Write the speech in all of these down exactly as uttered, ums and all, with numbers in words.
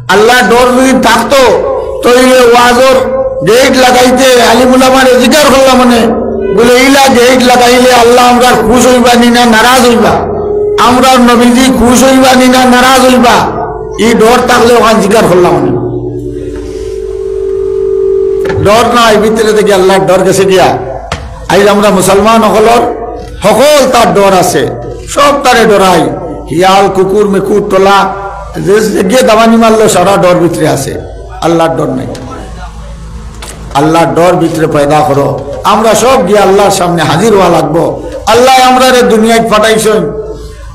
আল্লাহর ডর যদি থাকতো, তাইলে ওয়াজর গেট লাগাইতে আলিম উলামারে জিকার করলাম মানে, বলে, "ইলা গেট লাগাইলে আল্লাহ আমরার খুশ অইবা নি না নারাজ অইবা? আমরার নবীজি খুশ অইবা নি না নারাজ অইবা?" ই ডর থাকলে অখান জিকার করলাম মানে। ডর নাই, ভিতরে থাকি আল্লাহর ডর গেছে গিয়া। আইজ আমরা মুসলমান হকলর হকলতার ডর আছে, সবতারে ডরাই। হিয়াল, কুকুর, মেকুর, টলা, যে, যে গিয়ে দামানি মারলো, সারা ডর ভিতরে আছে, আল্লাহর ডর নাই। আল্লাহর ডর ভিতরে পয়দা করো। আমরা সব গিয়া আল্লাহর সামনে হাজির অওয়া লাগবো। আল্লায় আমরারে দুনিয়াত পাঠাইছইন,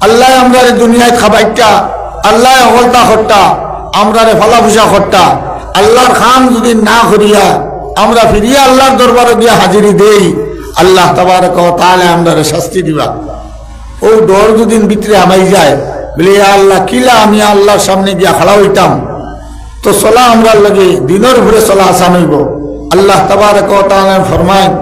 আল্লায় আমরারে দুনিয়াত খাবাইতা, আল্লায় হকলতা করতা, আমরারে ফালাফুসা করতা। আল্লাহর কাম যদি না করিয়া আমরা ফিরিয়া আল্লাহর দরবারো গিয়া হাজিরি দেই, আল্লাহ তাবারাকা ওয়া তাআলায় আমরারে শাস্তি দিবা। অউ ডর যদি ভিতরে হামাই যায়, বলে, "ইয়া আল্লাহ, কিলা আমি আল্লাহর সামনে গিয়া খাড়া অইতাম?" তো চলা আমরার লাগি, দিনর উপরে চলা আসান অইবো। আল্লাহ তাবারাকা ওয়া তাআলায় ফরমাইন,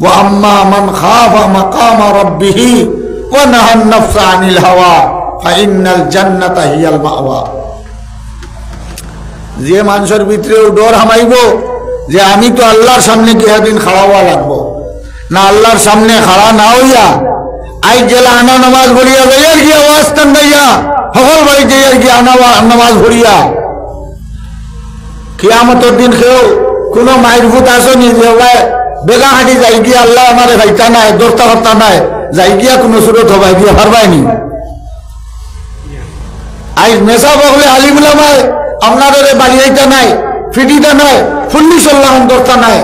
"ওয়া আম্মা মান খাফা মাকামা রাব্বিহি ওয়া নাহান নাফসা আনিল হাওয়া ফাইন্নাল জান্নাতা হিয়াল মাওয়া।" যে মানষর ভিতরে অউ ডর হামাইবো যে আমি তো আল্লাহর সামনে গিয়া দিন খাড়া অওয়া লাগবো, না আল্লাহর সামনে খাড়া না অইয়া, আইজ যেলা আনা নামাজ পড়িয়া যাইয়ার গিয়া ওয়াজ টাঙ্গাইয়া, হকল বাড়িত যাইয়ার গিয়া আনা ওয়া-, নামাজ পড়িয়া, কিয়ামতর দিন কেউ কুনু মাইর ফুত আছনি যে ওবায় বেগা হাঁটি যাই গিয়া আল্লায় আমারে পাইতা নায়, ধরতা পারতা নায়, যাই গিয়া কুনু সুরত হবায় দিয়া পারবায় নি? আইজ মেসাব অকলে আলিম উলামায় আপনারারে বাড়িয়াইতা নায়, ফিটিতা নায়, পুলিশর লাখান ধরতা নায়,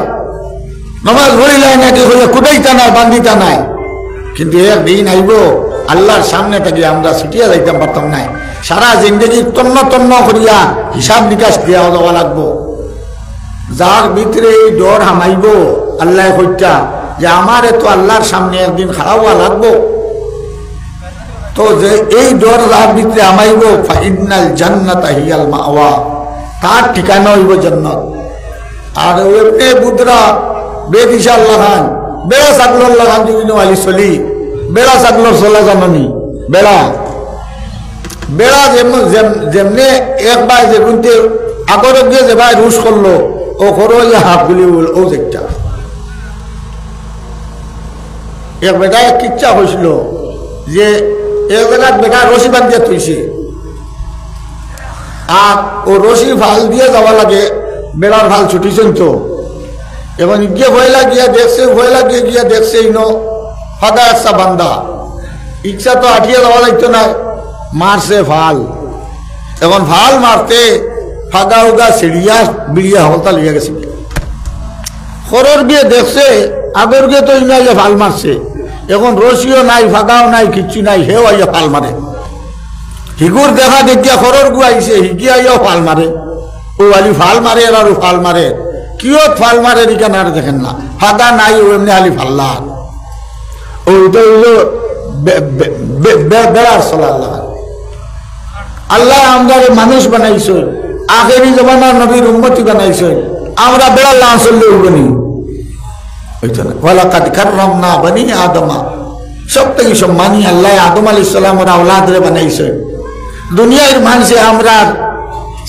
নমাজ পড়িলায় নাকি কইয়া কুদাইতা নায়, বান্ধিতা নায়। কিন্তু এক দিন আইবো, আল্লাহর সামনে থাকি আমরা ছুটিয়া যাইতাম পারতাম নায়। সারা জিন্দেগি তন্ন তন্ন করিয়া হিসাব নিকাশ দিয়া যাওয়া লাগবো। যার ভিতরে এই ডর হামাইবো, আল্লায় কইতা যে আমারে তো আল্লাহর সামনে একদিন খাড়া অওয়া লাগবো। তো যে এই ডর যার ভিতরে হামাইবো, ফাইন্নাল জান্নাতা হিয়াল মাওয়া, তার ঠিকানা অইবো জান্নাত। আর অউ এমনে বুদরা বেদিশার লাখান, বেড়া ছাগলর লাখান যদি নওয়ালি চলি, বেড়া ছাগলর চলা জানো নি? বেড়া, বেড়া যেম-, যেম-, যেমনে একবার যেগুনতে আগর গিয়া যেবায় রুশ করলো, অউ করো ইয়া হাফ গুলি বল, অউ দেখতা। এক বেটায় এক কিচ্ছা কইছিল যে এক জাগাত বেটায় রশি বান্ধিয়া থইছে, আর অউ রশি ফাল দিয়া যাওয়া লাগে, বেড়ার ফাল ছুটিছইন তো। এখন ইগিয়ে পয়লা গিয়া দেখছে, পয়লা গিয়া গিয়া দেখছে ইনো ফাদা একটা বান্দা, ইচ্ছা তো আটিয়া যাওয়া যাইতো নায়, মারছে ফাল। এখন ফাল মারতে ফাগা উগা ছিড়িয়া বিড়িয়া হকলতা লইয়া গেছে। খরর গিয়ে দেখছে, আগর গিয়ে তো ইনো আইয়া ফাল মারছে, এখন রশিও নাই, ফাগাও নাই, কিচ্ছু নাই, হেও আইয়া ফাল মারে। হিগুর দেখা দেখিয়া খরর গু আইছে, হিগি আইয়াও ফাল মারে। অউ আলি ফাল মারে, আর অউ ফাল মারে। কিয়ত ফাল মারে, ইখান আর দেখেন না। ফাগা নাই, অউ এমনে আলি ফাল্লা। অউ ইটা অইলো বে-, বে-, বে-, বে-, বেড়ার চলা আল্লাহ। আল্লায় আমরারে মানুষ বানাইছইন, আখেরি জমানার নবীর উম্মতি বানাইছইন। আমরা বেড়ার লাখান চললে অইবো নি? অইতো না। ওয়ালাকাদ কাররামনা বানি আদমা। সব থাকি সম্মানী আল্লায় আদম আলাইহিস সালামর আওলাদরে বানাইছইন। দুনিয়ার মানষে আমরার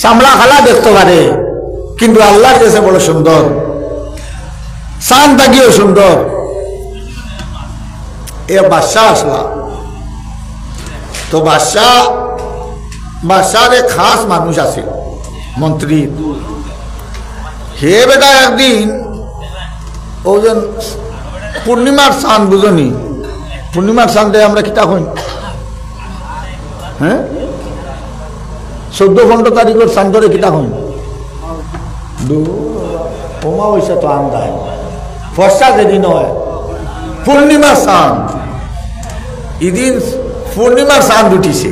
চামড়া কালা দেখতো পারে, কিন্তু আল্লাহর গেছে বড় সুন্দর, চান থাকিও সুন্দর। এ বাদশা আছলা, তো বাদশা, বাদশার এক খাস মানুষ আছিল, মন্ত্রী। হে বেটা একদিন অউ যেন পূর্ণিমার চান বুঝো নি, পূর্ণিমার চানরে আমরা কিতা কই? হ্যাঁ, চৌদ্দ পনেরো তারিখর চানরে কিতা কই? দু-, অমাবস্যা তো আন্দায়, ফর্সা যেদিন অয়, পূর্ণিমার চান, ইদিন পূর্ণিমার চান উঠিছে।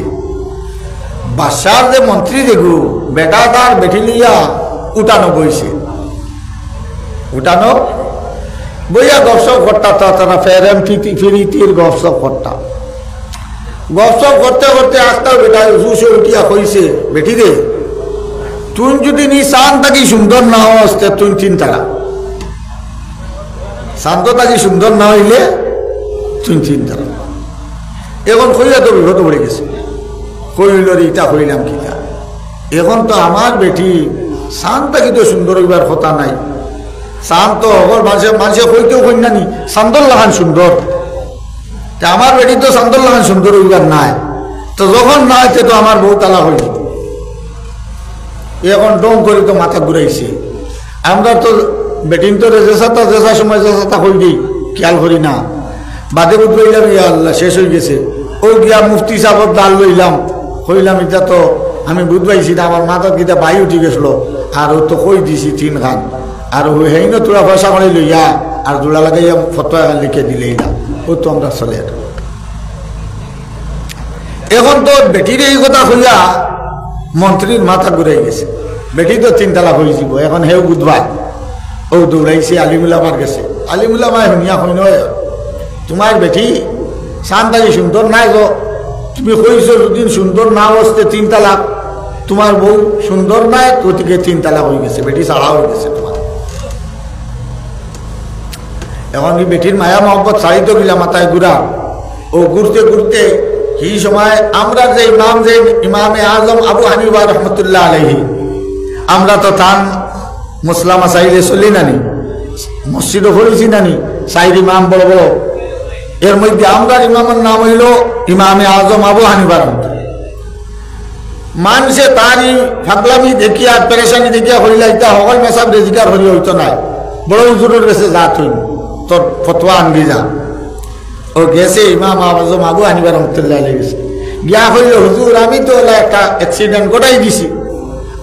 বাদশার যে মন্ত্রী যেগু, বেটা তার বেটি লইয়া উঠানো বইছে। উঠানো বইয়া গপসপ করতা, তা তারা প্রেম প্রীতি, প্রীতির গপসপ করতা। গপসপ করতে করতে আস্তা বেটা জুশে উঠিয়া কইছে, "বেটি রে, তুই যদি নি চান থাকি সুন্দর না অস, তে তুই তিন তারা। চান থাকি সুন্দর না অইলে তুই তিন তারা।" এখন কইয়া তো বিপদ পড়ি গেছে। কইল রে, ইটা কইলাম কিতা? এখন তো আমার বেটি চান থাকি তো সুন্দর অইবার কথা নায়। চান তো হকল মানষে, মানষে কইতেও কইন না নি, চান্দর লাখান সুন্দর। তে আমার বেটি তো চান্দর লাখান সুন্দর অইবার নায়। তো যখন নায়, তে তো আমার বউ তালাক অইল। এখন ঢং করি তো মাথা ঘুরাইছে। আমরা তো বেটিন্তরে যেসাতা, যেসা সময় যেসাতা কই দেই, খেয়াল করি না। বাদে বুঝ পাইলাম, ইয়া আল্লাহ, শেষ অই গেছে। অউ গিয়া মুফতি সাবর দাল লইলাম, কইলাম, "ইটা তো আমি বুঝ পাইছি না, আমার মাথাত কিতা বাই উঠি গেছিল, আর অউ তো কই দিছি তিন খান, আর অউ হেইন থুড়া পয়সা করি লইয়া আর জোড়া লাগাইয়া ফতোয়া খান লিখে দিলে ইলা, অউ তো আমরা চলে।" এখন তো বেটির এই কথা কইয়া মন্ত্রীর মাথা ঘুরাই গেছে। বেটি তো তিন তালাক অই যিব, এখন হেউ বুঝবা। অউ দৌড়াইছে আলিম উলামার গেছে। আলিম উলামায় হুনিয়া কইন, "ওই, তুমার বেটি চান থাকি সুন্দর নায় গো, তুমি কইছো যুদি সুন্দর না অইতে তিন তালাক, তুমার বউ সুন্দর নায়, গতিকে তিন তালাক অই গেছে, বেটি ছাড়া অই গেছে তুমার।" এখন ই বেটির মায়া মহব্বত ছাড়ি তো গিলা মাথায় ঘুরা। অউ ঘুরতে ঘুরতে হি সময় আমরা যে ইমাম, যে ইমামে আজম আবু হানিফা রহমতুল্লাহ আলাইহি, আমরা তো তান মসলা মাসাইলে চলি না নি, মসজিদো পড়ছি না নি, চাইর ইমাম বড় বড়। এর মধ্যে আমরার ইমামর নাম অইল ইমামে আজম আবু হানিফা রহমতুল্লাহ। মানষে তার ই ফাগলামি দেখিয়া, পেরেশানি দেখিয়া কইলা, "ইতা হকল মেসাব রেজিকার করি অইতো নায়, বড় হুজুরর গেছে যা তুই, তোর ফতোয়া আনবি যা।" অউ গেছে ইমাম আজম আবু হানিফা রহমতুল্লাহ আলাইহি গেছে। গিয়া কইল, "হুজুর, আমি তো অলা একটা accident ঘটাই দিছি।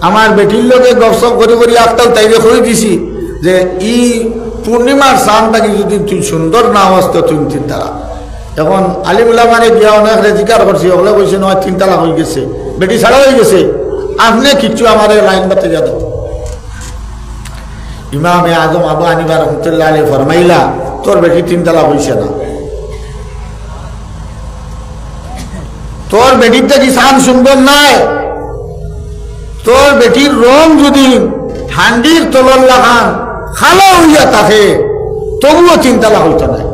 আমার বেটির লগে গপসপ করি করি আখতাও তাইরে কই দিছি যে ই পূর্ণিমার চান থাকি যুদি তুই সুন্দর না অইতে তিন তালাক।" এখন আলিম উলামারে গিয়া অনেক রেজিকার করছি, অকলে কইছে, "নয়, তিন তালাক অই গেছে, বেটি ছাড়া অই গেছে, আপনে কিচ্ছু আমারে লাইন বাতাইয়া দেও।" ইমামে আজম আবু হানিফা রহমতুল্লাহ আলাইহি ফরমাইলা, "তোর বেটি তিন তালাক অইছে না। তোর বেটির থাকি চান সুন্দর নায়। তোর বেটির রং যুদি হান্ডির তলর লাখান কালা অইয়া থাকে, তবুও তিন তালাক অইতো নায়।"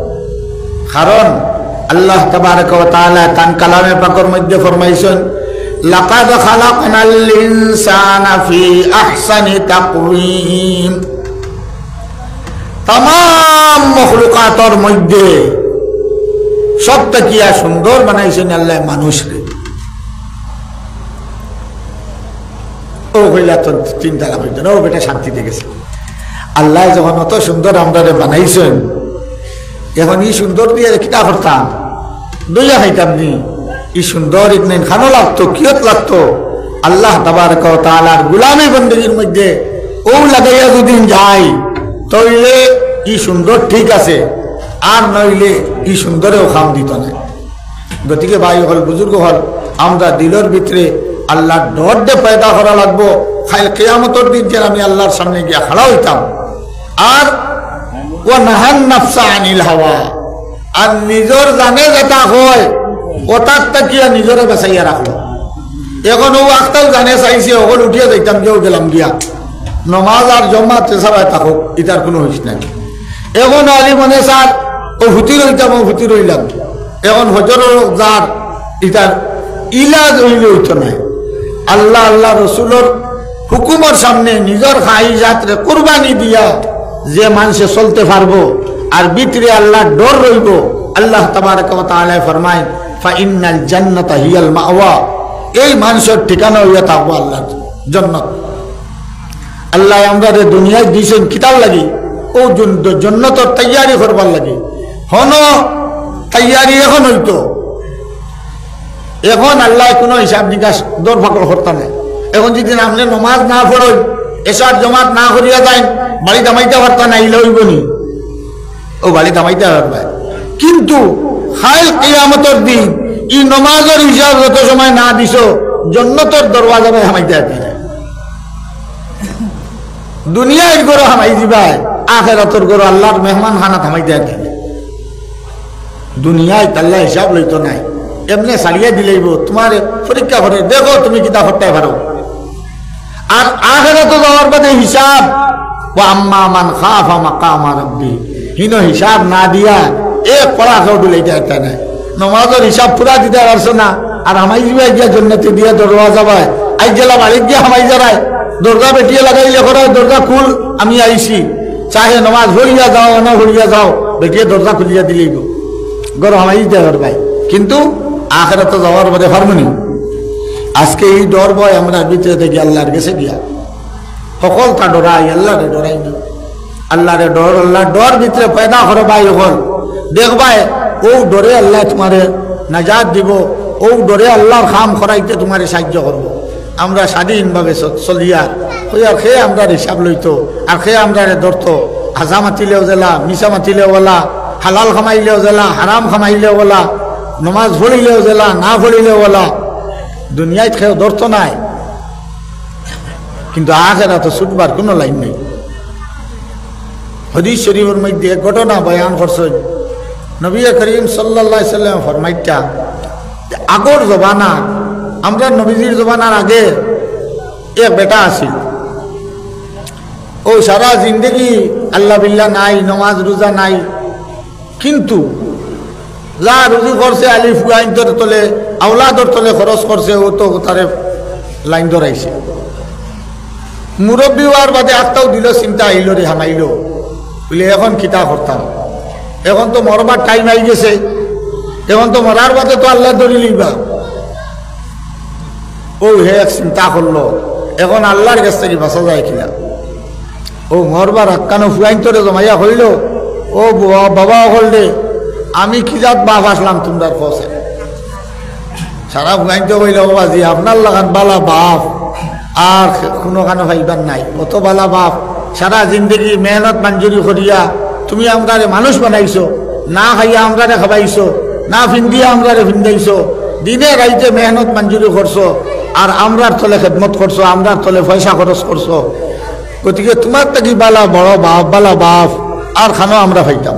কারণ আল্লাহ তাবারাকা ওয়া তাআলা তান কালামে পাকর মধ্যে ফরমাইছইন, "লাকাদ খালাকনাল ইনসানা ফি আহসানি তাকওয়িম।" তামাম মখলুকাতর মধ্যে সব থাকিয়া সুন্দর বানাইছইন আল্লাহ মানুষরে। অউ কইলা তো তিন তালাক অইতো না, অউ বেটা শান্তিতে গেছে। আল্লাহ যখন অত সুন্দর আমরারে বানাইছইন, এখন ই সুন্দর দিয়া কিতা করতাম? দইয়া খাইতাম নি? ই সুন্দর ইতনিন খানো লাগতো, কিয়ত লাগতো? আল্লাহ তাবারাকা ওয়া তাআলার গুলামি বন্দেগির মধ্যে অউ লাগাইয়া যুদি যাই, তাইলে ই সুন্দর ঠিক আছে, আর নইলে ই সুন্দরেও কাম দিতো নায়। গতিকে ভাই অকল, বুজুর্গ অকল, আমরা দিলর ভিতরে আল্লাহর ডররে পয়দা করা লাগবো। কাইল কিয়ামতর দিন যেন আমি আল্লাহর সামনে গিয়া খাড়া অইতাম। আর ওয়া নাহান নাফসা আনিল হাওয়া, আর নিজর জানে যেটা কয়, ওটার থাকিয়া নিজরে বাঁচাইয়া রাখলো। এখন অউ আখতাও জানে চাইছে, অখন উঠিয়া যাইতাম, গিয়াও গেলাম গিয়া। নমাজ আর জমাত এছাড়া থাকুক, ইতার কুনু হুঁশ নাই। এখন আলি মনে স্যার, অউ হুতি রইতাম, অউ হুতি রইলাম। এখন হজরর যার ইতার ইলাজ অইলে অইতো নায়। আল্লাহ, আল্লাহ রসুলর হুকুমর সামনে নিজর খাহিজাতরে কুরবানি দিয়া যে মানষে চলতে পারবো, আর ভিতরে আল্লাহর ডর রইবো, আল্লাহ তাবারাকা ওয়া তাআলায় ফরমাইন, "ফাইন্নাল জান্নাতা হিয়াল মাওয়া", এই মানষর ঠিকানা অইয়া থাকবো আল্লাহর জন্নত। আল্লাহ আমরারে দুনিয়াত দিছইন কিতার লাগি? অউ জন-, জন্নতর তৈয়ারি করবার লাগি। হনো তৈয়ারি এখন অইতো। এখন আল্লায় কুনু হিসাব নিকাশ দরফাকল করতা নায়। এখন যুদি আপনে নমাজ না পড়ইন, এশার জমাত না করিয়া যাইন, বাড়িত হামাইতা পারতা নায়, ইলা অইবো নি? অউ বাড়িত হামাইতা পারবা। কিন্তু কাইল কিয়ামতর দিন ই নমাজর হিসাব যত সময় না দিছো, জন্নতর দরওয়াজা বায় হামাইতা পারতা নায়। দুনিয়ার ঘরো হামাই যিবায়, আখেরাতর ঘরো আল্লাহর মেহমান খানাত হামাইতা পারতা নায়। দুনিয়াত আল্লায় হিসাব লইতো নায়, এমনে ছাড়িয়া দিলাইবো, তুমারে পরীক্ষা করে, দেখো তুমি কিতা করতায় পারো। আর আখেরাতো যাওয়ার বাদে হিসাব, "ওয়া আম্মা মান খাফা মাকামা রাব্বি", হিনো হিসাব না দিয়া এক পড়া কেউ ডুলাইতা পারতা নায়। নমাজর হিসাব পুরা দিতা পারছো না, আর হামাই যিবায় গিয়া জন্নতে দিয়া দরওয়াজা বায়, আইজ যেলা বাড়িত গিয়া হামাই যারায়, দরজা বেটিয়ে লাগাইলে করায়, "দরজা খুল, আমি আইছি।" চাহে নমাজ পড়িয়া যাও, না পড়িয়া যাও, বেটিয়ে দরজা খুলিয়া দিলেই গো, ঘরো হামাই দিতে পারবায়। কিন্তু আখেরাতো যাওয়ার বাদে পারমুনি। আজকে এই ডর ভয় আমরার ভিতরে থাকি আল্লার গেছে গিয়া। হকলতা ডরাই, আল্লারে ডরাই না। আল্লারে ডর, আল্লার ডর ভিতরে পয়দা করো ভাই অকল। দেখবায়, অউ ডরে আল্লায় তুমারে নাজাত দিবো, অউ ডরে আল্লার কাম করাইতে তুমারে সাইয্য করবো। আমরা স্বাধীনভাবে চ-, চলিয়ার, অউ আর কে আমরার হিসাব লইতো, আর কে আমরারে ধরতো? হাছা মাতিলেও যেলা, মিছা মাতিলেও অলা, হালাল কামাইলেও যেলা, হারাম কামাইলেও অলা, নমাজ পড়িলেও যেলা, না পড়িলেও অলা, দুনিয়াত কেউ ধরতো নায়। কিন্তু আখেরাতো ছুটবার কুনু লাইন নাই। হাদিস শরীফর মধ্যে এক ঘটনা বয়ান করছইন নবী করিম সাল্লাল্লাহু আলাইহি ওয়াসাল্লাম, ফরমাইতা যে আগর জমানা, আমরার নবীজির জমানার আগে এক বেটা আছিল। অউ সারা জিন্দেগি আল্লাহ বিল্লাহ নাই, নমাজ রোজা নাই, কিন্তু যা রুজি করছে আলি ফুয়াইন্তর তলে, আওলাদর তলে খরচ করছে, অউ তো তারে লাইন ধরাইছে। মুরব্বি অওয়ার বাদে আখতাউ দিলো, চিন্তা আইলো রে, হামাইলো, বুলে, "এখন কিতা করতাম? এখন তো মরবার টাইম আইগেছে, এখন তো মরার বাদে তো আল্লায় ধরি লইবা।" অউ হে এক চিন্তা করলো, "এখন আল্লার গেছ থাকি বাঁচা যায় কিনা?" অউ মরবার আগ খানো ফুয়াইন্তরে জমাইয়া কইলো, "ও বা-, বাবা অকল রে, আমি কি জাত বাপ আছলাম তুমরার কও চাই।" সারা ফুয়াইন্তে কইলা, "ও বাজি, আপনার লাখান বালা বাপ আর কুনু খানো পাইবার নাই। অত বালা বাপ, সারা জিন্দেগি মেহনত মজুরি করিয়া তুমি আমরারে মানুষ বানাইছো, না খাইয়া আমরারে খাবাইছো, না ফিন্দিয়া আমরারে ফিন্দাইছো, দিনে রাইতে মেহনত মজুরি করছো, আর আমরার তলে খেদমত করছো, আমরার তলে পয়সা খরচ করছো। গতিকে তুমার থাকি বালা বড় বাপ, বালা বাপ আর খানো আমরা পাইতাম,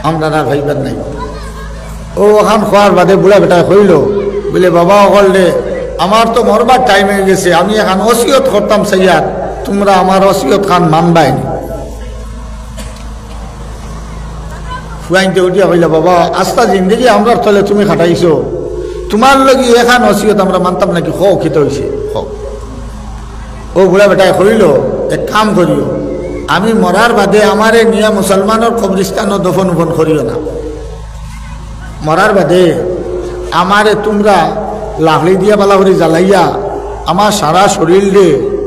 আমরার আর পাইবার নাই।" অউ অখান কওয়ার বাদে বুড়া বেটায় কইলো, বুলে, "বাবা অকল রে, আমার তো মরবার টাইম আইগেছে, আমি এখান ওসিয়ত করতাম চাইয়ার, তুমরা আমার ওসিয়ত খান মানবায় নি?" ফুয়াইন্তে উঠিয়া কইলা, "বাবা, আস্তা জিন্দেগি আমরার তলে তুমি খাটাইছো, তুমার লাগি এখান ওসিয়ত আমরা মানতাম নাকি? কও কিতা অইছে, কও।" অউ বুড়া বেটায় কইলো, "এক কাম করিও, আমি মরার বাদে আমারে নিয়া মুসলমানর কবরিস্তানো দফন উফন করিও না।" মরার বাদে আমারে তুমরা লাকড়ি দিয়া বালা করি জ্বালাইয়া আমার সারা শরীলরে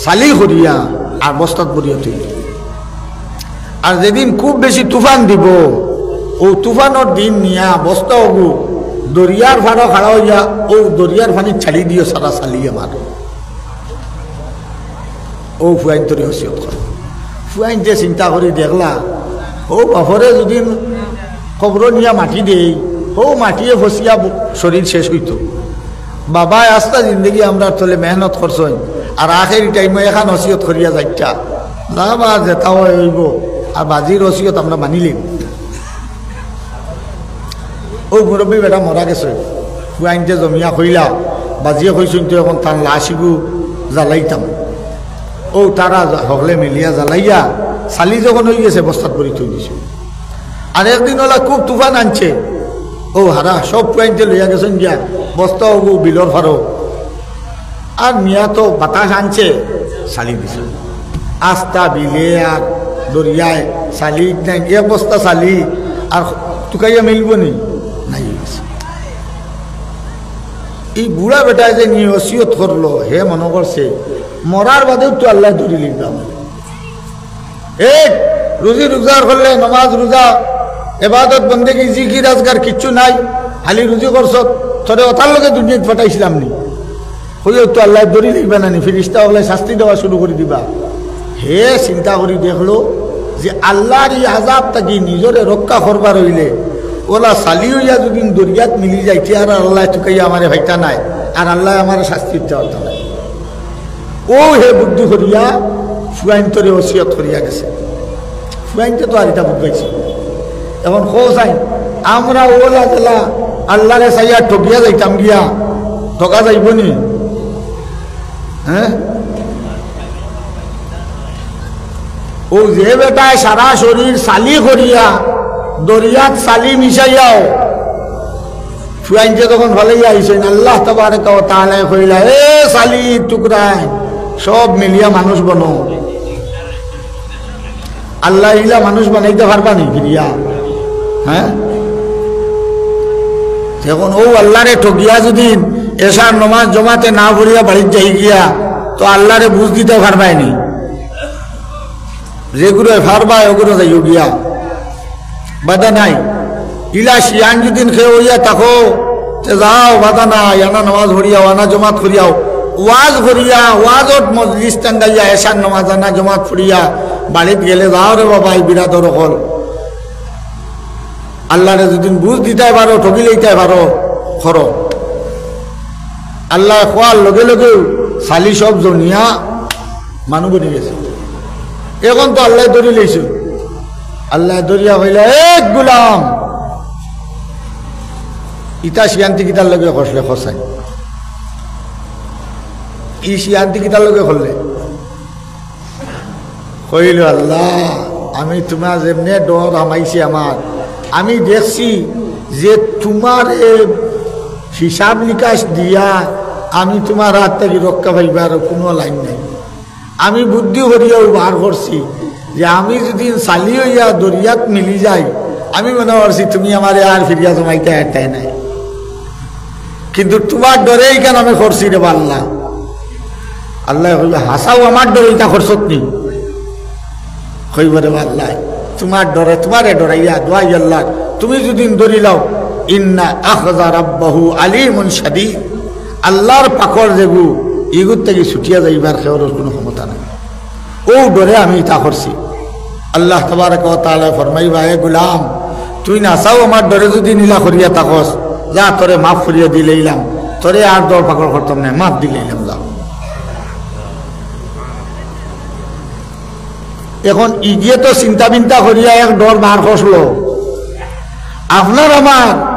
ছালি করিয়া আর বস্তাত ভরিয়া থইও। আর যেদিন খুব বেশি তুফান দিবো, অউ তুফানর দিন নিয়া বস্তা অগু দরিয়ার পাড়ো খাড়া অইয়া অউ দরিয়ার পানিত ছাড়ি দিও সারা ছালি আমার। অউ ফুয়াইন্তরে ওসিয়ত করো। ফুয়াইন্তে চিন্তা করি দেখলা, অউ বাপরে যুদি কবরো নিয়া মাটি দেই, অউ মাটিয়ে ফসিয়া ব-, শরীল শেষ অইতো। বাবায় আস্তা জিন্দেগি আমরার তলে মেহনত করছইন, আর আখেরি টাইমো এখান ওসিয়ত করিয়া যাইতা। যা বা যেতা অয় অইবো, আর বাজির ওসিয়ত আমরা মানিলিমু। অউ মুরব্বি বেটা মরা গেছে, ফুয়াইন্তে জমিয়া কইলা, বাজিয়ে কইছইন তো এখন তান লাশ ইগু জ্বালাইতাম। অউ তারা জা-, হকলে মিলিয়া জ্বালাইয়া ছালি যখন অইগেছে বস্তাত ভরি থই দিছে। আর একদিন অলা খুব তুফান আনছে, অউ হারা সব ফুয়াইন্তে লইয়া গেছইন গিয়া বস্তা অগু বিলর পাড়ো। আর মিয়া তো বাতাস আনছে, ছালি দিছে। আস্তা বিলে আর দরিয়ায় ছালি নাই, এক বস্তা ছালি আর তুকাইয়া মিলবো নি? নাই অইছে। ই বুড়া বেটায় যে নি ওসিয়ত করলো, হে মনো করছে, মরার বাদেউ তো আল্লায় ধরি লিবা। এই রুজি রোজগার করলে, নমাজ রোজা, এবাদত বন্দেগি, জিকির আজগার কিচ্ছু নাই, খালি রুজি করছত, তোরে অতার লগে দুনিয়াত পাঠাইছিলাম নি? কইও তো আল্লায় ধরি লিবা না নি, ফিরিস্তা অকলে শাস্তি দেওয়া শুরু করি দিবা। হে চিন্তা করি দেখলো যে আল্লার ই আজাব থাকি নিজরে রক্ষা করবার অইলে অলা ছালি অইয়া যুদি দরিয়াত মিলি যাইতে আর আল্লায় তুকাইয়া আমারে পাইতা নায়, আর আল্লায় আমারে শাস্তি দিতা পারতা নায়। অউ হে বুদ্ধি করিয়া ফুয়াইন্তরে ওসিয়ত করিয়া গেছে। ফুয়াইন্তে তো আর ইতা বুঝবাইছে। এখন কও চাই, আমরা অলা যেলা আল্লারে চাইয়া ঠগিয়া যাইতাম গিয়া, ঠগা যাইবো নি? হ্যাঁ? অউ যে বেটায় সারা শরীর ছালি করিয়া দরিয়াত ছালি মিশাইয়াও ফুয়াইনতে যখন ফালাইয়া আইছইন, আল্লাহ তাবারাকা ওয়া তাআলায় কইলা, "এ ছালির টুকরাইন, সব মিলিয়া মানুষ বনো।" আল্লাহ ইলা মানুষ বানাইতা পারবা নি ফিরিয়া? হ্যাঁ? এখন অউ আল্লাহরে ঠগিয়া যুদি এশার নমাজ জমাতে না পড়িয়া বাড়িত যাইগিয়া, তো আল্লাহরে বুঝ দিতা পারবায় নি? যেগুরে পারবায় অগুরে যাইও গিয়া, বাধা নাই। ইলা শিয়ান যুদি কেউ অইয়া থাকো, তে যাও, বাধা নাই, আনা নমাজ পড়িয়াও, আনা জমাত পড়িয়াও, ওয়াজ করিয়া, ওয়াজর মজলিস টাঙ্গাইয়া, এশার নমাজ আনা জমাত পড়িয়া বাড়িত গেলে যাও রে বাবা, ই বিরাদর অকল। আল্লাহরে যুদি বুঝ দিতায় পারো, ঠগি লইতায় পারো, করো। আল্লাহ কওয়ার লগে লগেউ ছালি সব জনিয়া মানুষ বনি গেছে। এখন তো আল্লাহ ধরি লইছে। আল্লাহ ধরিয়া কইলা, "এ গুলাম, ইতা শিয়ান্তি কিতার লগে করলে কছাইন? ই শিয়ান্তি কিতার লগে করলে?" কইল, "আল্লাহ, আমি তুমার যেমনে ডর হামাইছে আমার, আমি দেখছি যে তুমারে হিসাব নিকাশ দিয়া আমি তুমার হাত থাকি রক্ষা পাইবার কুনু লাইন নাই। আমি বুদ্ধি করিয়াউ বার করছি যে আমি যুদি ছালি অইয়া দরিয়াত মিলি যাই, আমি মনে করছি তুমি আমারে আর ফিরিয়া জমাইতায় পারতায় নায়। কিন্তু তুমার ডরে ইখান আমি করছি রে বা আল্লাহ।" আল্লায় কইবা, "হাছাউ আমার ডরে ইতা করছত নি?" কইবা, "রে বা আল্লাহ, তুমার ডরে, তুমারে ডরাইয়া দোয়াই আল্লাহ, তুমি যুদি ধরি লাও, ইন্না আখযা রাব্বিহি আলিমুন শাদীদ, আল্লাহর পাকড় যেগু, ইগুর থাকি ছুটিয়া যাইবার কেউরর কুনু ক্ষমতা নাই। অউ ডরে আমি ইতা করছি।" আল্লাহ তাবারাকা ওয়া তাআলায় ফরমাইবা, "এ গুলাম, তুই না চাও আমার ডরে যুদি ইলা করিয়া থাকস, যা তোরে মাফ করিয়া দিলাইলাম, তোরে আর ধর পাকড় করতাম নায়, মাফ দিলাইলাম, যা।" এখন ইগিয়ে তো চিন্তা বিন্তা করিয়া এক ডর বার করলো। আপনার আমার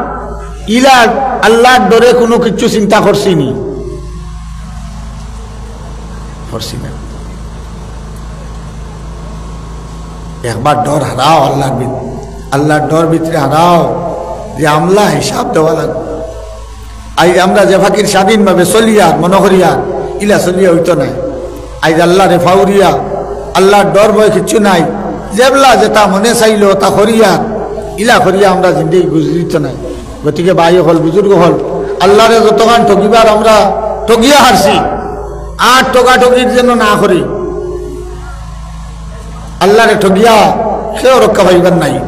ইলা আল্লাহর ডরে কুনু কিচ্ছু চিন্তা করছি নি? করছি না। একবার ডর হারাও আল্লাহর ভিত-, আল্লাহর ডর ভিতরে হারাও যে আমলা হিসাব দেওয়া লাগবে। আইজ আমরা যে ফাকির স্বাধীনভাবে চলিয়ার, মনো করিয়ার, ইলা চলিয়া অইতো নায়। আইজ আল্লাহরে ফাউরিয়া, আল্লাহর ডর ভয় কিচ্ছু নাই। যেবলা যেতা মনে চাইলো তা করিয়ার, ইলা করিয়া আমরা জিন্দেগি গুজরিতো নায়। গতিকে ভাই অকল, বুজুর্গ অকল, আল্লাহরে যতখান ঠগিবার আমরা ঠগিয়া হারছি, আর ঠগাঠগির যেন না করি। আল্লাহরে ঠগিয়া কেউ রক্ষা পাইবার নাই।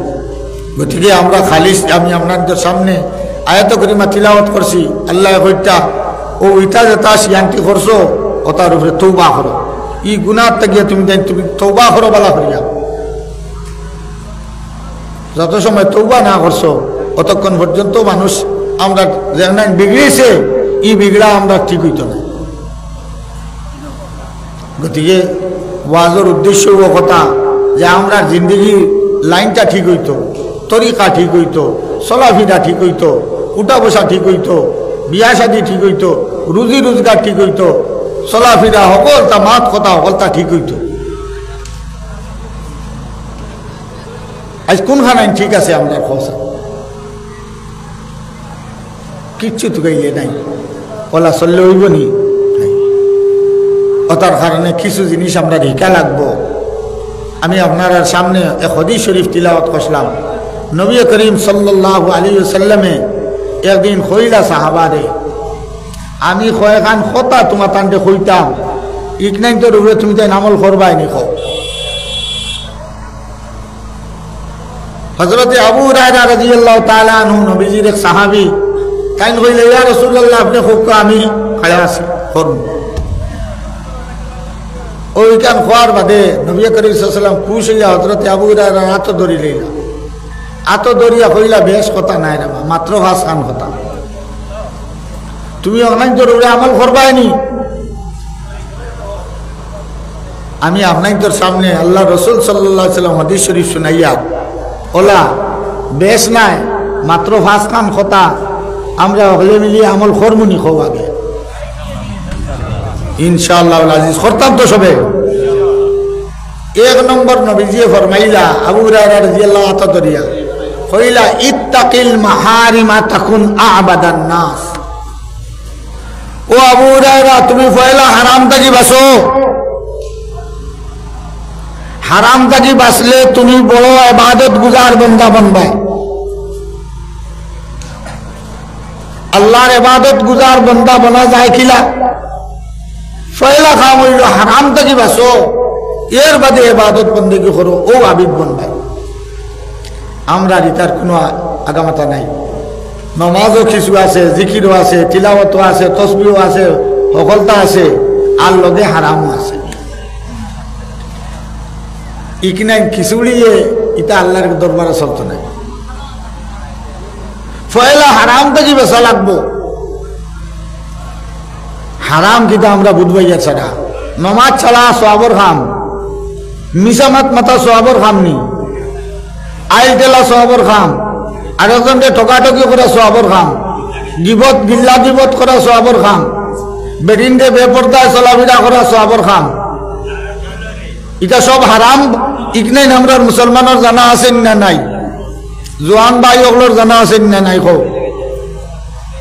গতিকে আমরা খালিস, আমি আপনাদের সামনে আয়াত করিমা তিলাওয়াত করছি, আল্লায় কইতা, "ও ইতা যেতা শিয়ান্তি করছো, ওতার উপরে তওবা করো। ই গুনাহ থাকি তুমি দেন, তুমি তওবা করো বালা করিয়া।" যত সময় তওবা না করছো, অতক্ষণ পর্যন্ত মানুষ আমরা যেখানে বিগড়িছে, ই বিগড়া আমরা ঠিক অইতো নায়। গতিকে ওয়াজর উদ্দেশ্য অউ কথা যে আমরার জিন্দেগির লাইনটা ঠিক অইতো, তরিকা ঠিক অইতো, চলাফিরা ঠিক অইতো, উঠা বসা ঠিক অইতো, বিয়া শাদি ঠিক অইতো, রুজি রোজগার ঠিক অইতো, চলাফিরা হকলতা, মাত কথা হকলতা ঠিক অইতো। আইজ কুনখান আইন ঠিক আছে আমরার খোঁজ? কিচ্ছু তুকাইলে নাই। ওলা চললে অইবো নি? নাই। ওটার কারণে কিছু জিনিস আমরা হিকা লাগবো। আমি আপনারার সামনে এক হাদিস শরীফ তিলাওয়াত করছিলাম। নবী করিম সাল্লাল্লাহু আলাইহি ওয়াসাল্লামে একদিন কইলা সাহাবারে, "আমি কয়খান কথা তুমাতানরে কইতাম, ইখানইন্তর উপরে তুমিতাইন আমল করবায় নি কও।" হযরতে আবু হুরায়রা রাদিয়াল্লাহু তাআলা আনহু নবীজির এক সাহাবী, তাইন কইলা, "ইয়া রাসূলুল্লাহ, আপনে কউক্কা, আমি খাড়া আছি, করমু।" অউ ইখান কওয়ার বাদে নবী করিম সাল্লাল্লাহু আলাইহি ওয়াসাল্লাম খুশ অইয়া হযরতে আবু হুরায়রার আতো ধরিলাইলা। আতো ধরিয়া কইলা, "বেশ কথা নায় রে বা, মাত্র পাঁচখান কথা। তুমি অখানইন্তর উপরে আমল করবায় নি?" আমি আপনাইন্তর সামনে আল্লাহর রসুল সাল্লাল্লাহু আলাইহি ওয়াসাল্লাম হাদিস শরীফ শুনাইয়া, ওলা বেশ নায়, মাত্র পাঁচখান কথা, আমরা হকলে মিলি আমল করমু নি, কও আগে। ইনশাআল্লাহুল আজিজ, করতাম তো সবে। এক নম্বর নবীজিয়ে ফরমাইলা, আবু হুরায়রা রাদিয়াল্লাহু আনহু ধরিয়া, কইলা, "ইত্তাকিল মাহারিমা তাকুন আ'বাদান নাস।" ও আবু হুরায়রা, তুমি পয়লা হারাম থাকি বাঁচো। হারাম থাকি বাঁচলে তুমি বড় ইবাদত গুজার বন্দা বনবায়। আল্লাহর ইবাদত গুজার বন্দা বনা যায় কিলা? পয়লা কাম অইলো হারাম থাকি বাঁচো, এর বাদে ইবাদত বন্দেগি করো, অউ আবিদ বনবায়। আমরার ইতার কুনু আ-, আগামাতা নাই। নমাজও কিছু আছে, জিকিরও আছে, তিলাওয়াতও আছে, তসবিহও আছে, হকলতা আছে, আর লগে হারামও আছে। ইকনাইন খিচুড়িয়ে ইতা আল্লাহর দরবারে চলতো নায়। পয়লা হারাম থাকি বাঁচা লাগবো। হারাম কিতা আমরা বুঝবাইয়া ছাড়া। নমাজ ছাড়া সওয়াবর কাম, মিছা মাত মাতা সওয়াবর কাম নি, আইল ঠেলা সওয়াবর কাম, আরেকজনরে ঠকাঠকি করা সওয়াবর কাম, গিবত, গিল্লা গিবত করা সওয়াবর কাম, বেটিনরে বেপর্দায় চলাফিরা করা সওয়াবর কাম। ইতা সব হারাম। ইকনাইন আমরার মুসলমানর জানা আছে না নাই? জোয়ান ভাই অকলর জানা আছে না নাই? কও।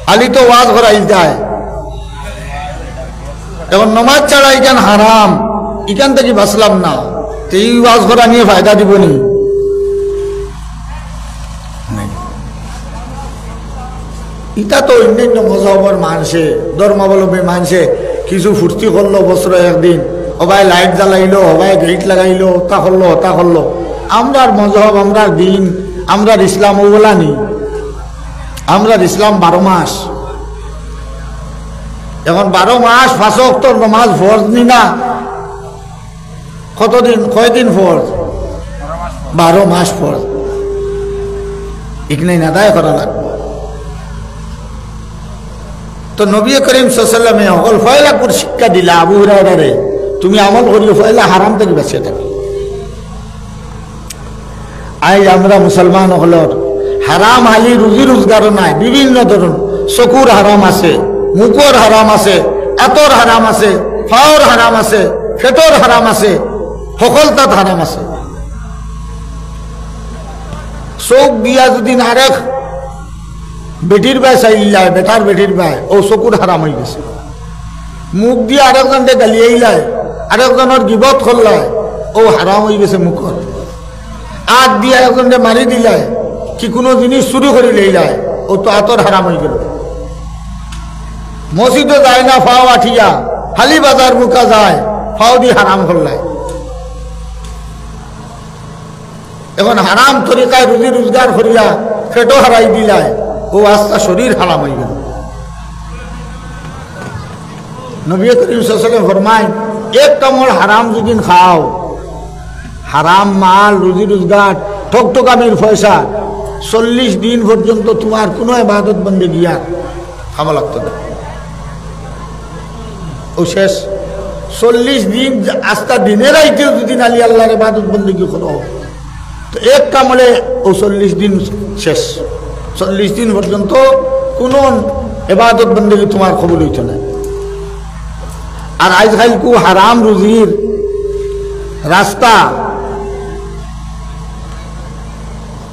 খালি তো ওয়াজ করাইল যায়। এখন নমাজ ছাড়া ইখান হারাম, ইখান থাকি বাঁচলাম না, তে ই ওয়াজ করা নিয়ে ফায়দা দিবো নি? নাই। ইতা তো অন্যান্য মজহবর মানষে, ধর্মাবলম্বী মানষে কিছু ফুর্তি করলো বছরো একদিন, হবায় লাইট জ্বালাইলো, হবায় গেট লাগাইলো, হতা করলো, হতা করলো। আমরার মজহব, আমরার দিন, আমরার ইসলাম অউলা নি। আমরার ইসলাম বারো মাস। এখন বারো মাস পাঁচ ওয়াক্তর নমাজ ফরজ নি না? কতদিন, কয়দিন ফরজ? বারো মাস ফরজ। ইকনাইন আদায় করা লাগবো। তো নবী করিম সাল্লাল্লাহু আলাইহি ওয়াসাল্লামে হকল পয়লা কুর শিক্ষা দিলা আবু হুরায়রারে, তুমি আমল করিও, পয়লা হারাম থাকি বাঁচিয়া থাকো। আইজ আমরা মুসলমান অকলর হারাম খালি রুজি রোজগারও নায়, বিভিন্ন ধরন, চকুর হারাম আছে, মুখর হারাম আছে, আতর হারাম আছে, পাওর হারাম আছে, পেটর হারাম আছে, হকলতাত হারাম আছে। চউখ দিয়া যুদি আরেক বেটির বায় চাইল্লায়, বেটার বেটির বায়, অউ চকুর হারাম অইগেছে। মুখ দিয়া আরেকজনরে গালিয়াইলায়, আরেকজনর গিবত করলায়, অউ হারাম অইগেছে মুখর। আত দিয়া একজনরে মারি দিলায়, কি কুনু জিনিস চুরি করি লইলায়, অউ তো আতর হারাম অইগেলো। মসজিদো যায় না পাও আটিয়া, খালি বাজার মুখা যায়, পাও দি হারাম করলায়। এখন হারাম তরিকায় রুজি রোজগার করিয়া পেটও হারাই দিলায়, অউ আস্তা শরীর হারাম অইগেলো। নবী করিম সাল্লাল্লাহু আলাইহি ওয়াসাল্লাম ফরমাইন, এক কামড় হারাম যুদি খাও, হারাম মাল, রুজি রোজগার, ঠকঠকামির পয়সা, চল্লিশ দিন পর্যন্ত তুমার কুনু ইবাদত বন্দেগি আর কামো লাগতো না। অউ শেষ। চল্লিশ দিন আস্তা দিনে রাইতে যুদি নালি আল্লাহর ইবাদত বন্দেগি করো, তো এক কামড়ে অউ চল্লিশ দিন শেষ। চল্লিশ দিন পর্যন্ত কুনু ইবাদত বন্দেগি তুমার কবুল অইতো না। আর আইজকাইলকু হারাম রুজির রাস্তা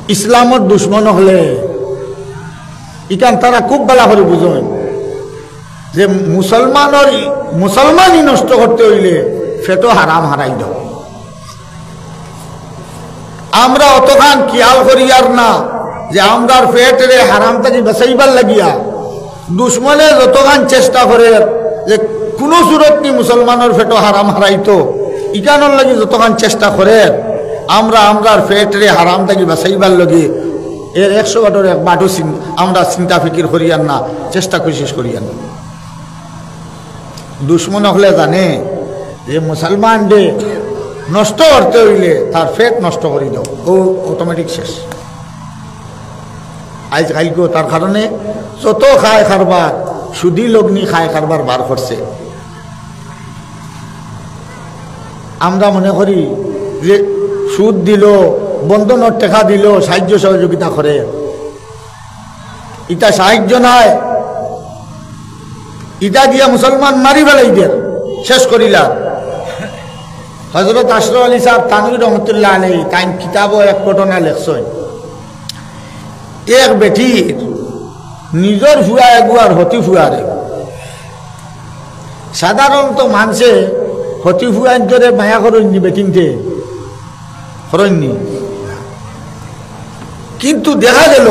ইসলামর দুশমন অকলে ইখান তারা খুব ভালা করি বুঝইন যে মুসলমানর, মুসলমানি নষ্ট করতে অইলে পেটো হারাম হারাই দেও। আমরা অতখান খিয়াল করিয়ার না যে আমরার পেটরে হারাম থাকি বাঁচাইবার লাগিয়া দুশমনে যতখান চেষ্টা করের যে কুনু সুরত নি মুসলমানর পেটো হারাম হারাইতো, ইখানর লাগি যতখান চেষ্টা করের, আমরা আমরার পেটরে হারাম থাকি বাঁচাইবার লাগি এর একশো বাটর এক বাটও চিন-, আমরা চিন্তা ফিকির করিয়ার না, চেষ্টা কোশিশ করিয়ার না। দুশমন অকলে জানে যে মুসলমানরে নষ্ট করতে অইলে তার পেট নষ্ট করি দেও, অউ automatic শেষ। আইজকাইলকু তার কারণে যত খায় কারবার, সুদি লগ্নি খায় কারবার বার করছে। আমরা মনে করি যে সুদ দিলো, বন্ধনর টেকা দিলো, সাহায্য সহযোগিতা করের, ইটা সাহায্য নায়। ইটা দিয়া মুসলমান মারি ফালাই দের, শেষ করিলা। হজরত আশরাফ আলী সাহেব থানভী রহমতুল্লাহ আলাইহি তাইন কিতাবো এক ঘটনা লেখছইন। এক বেটির নিজর ফুয়া এগু আর হতি ফুয়ারে। সাধারণত মানষে হতি ফুয়াইন্তরে মায়া করইননি, বেটিন্তে করইননি। কিন্তু দেখা গেল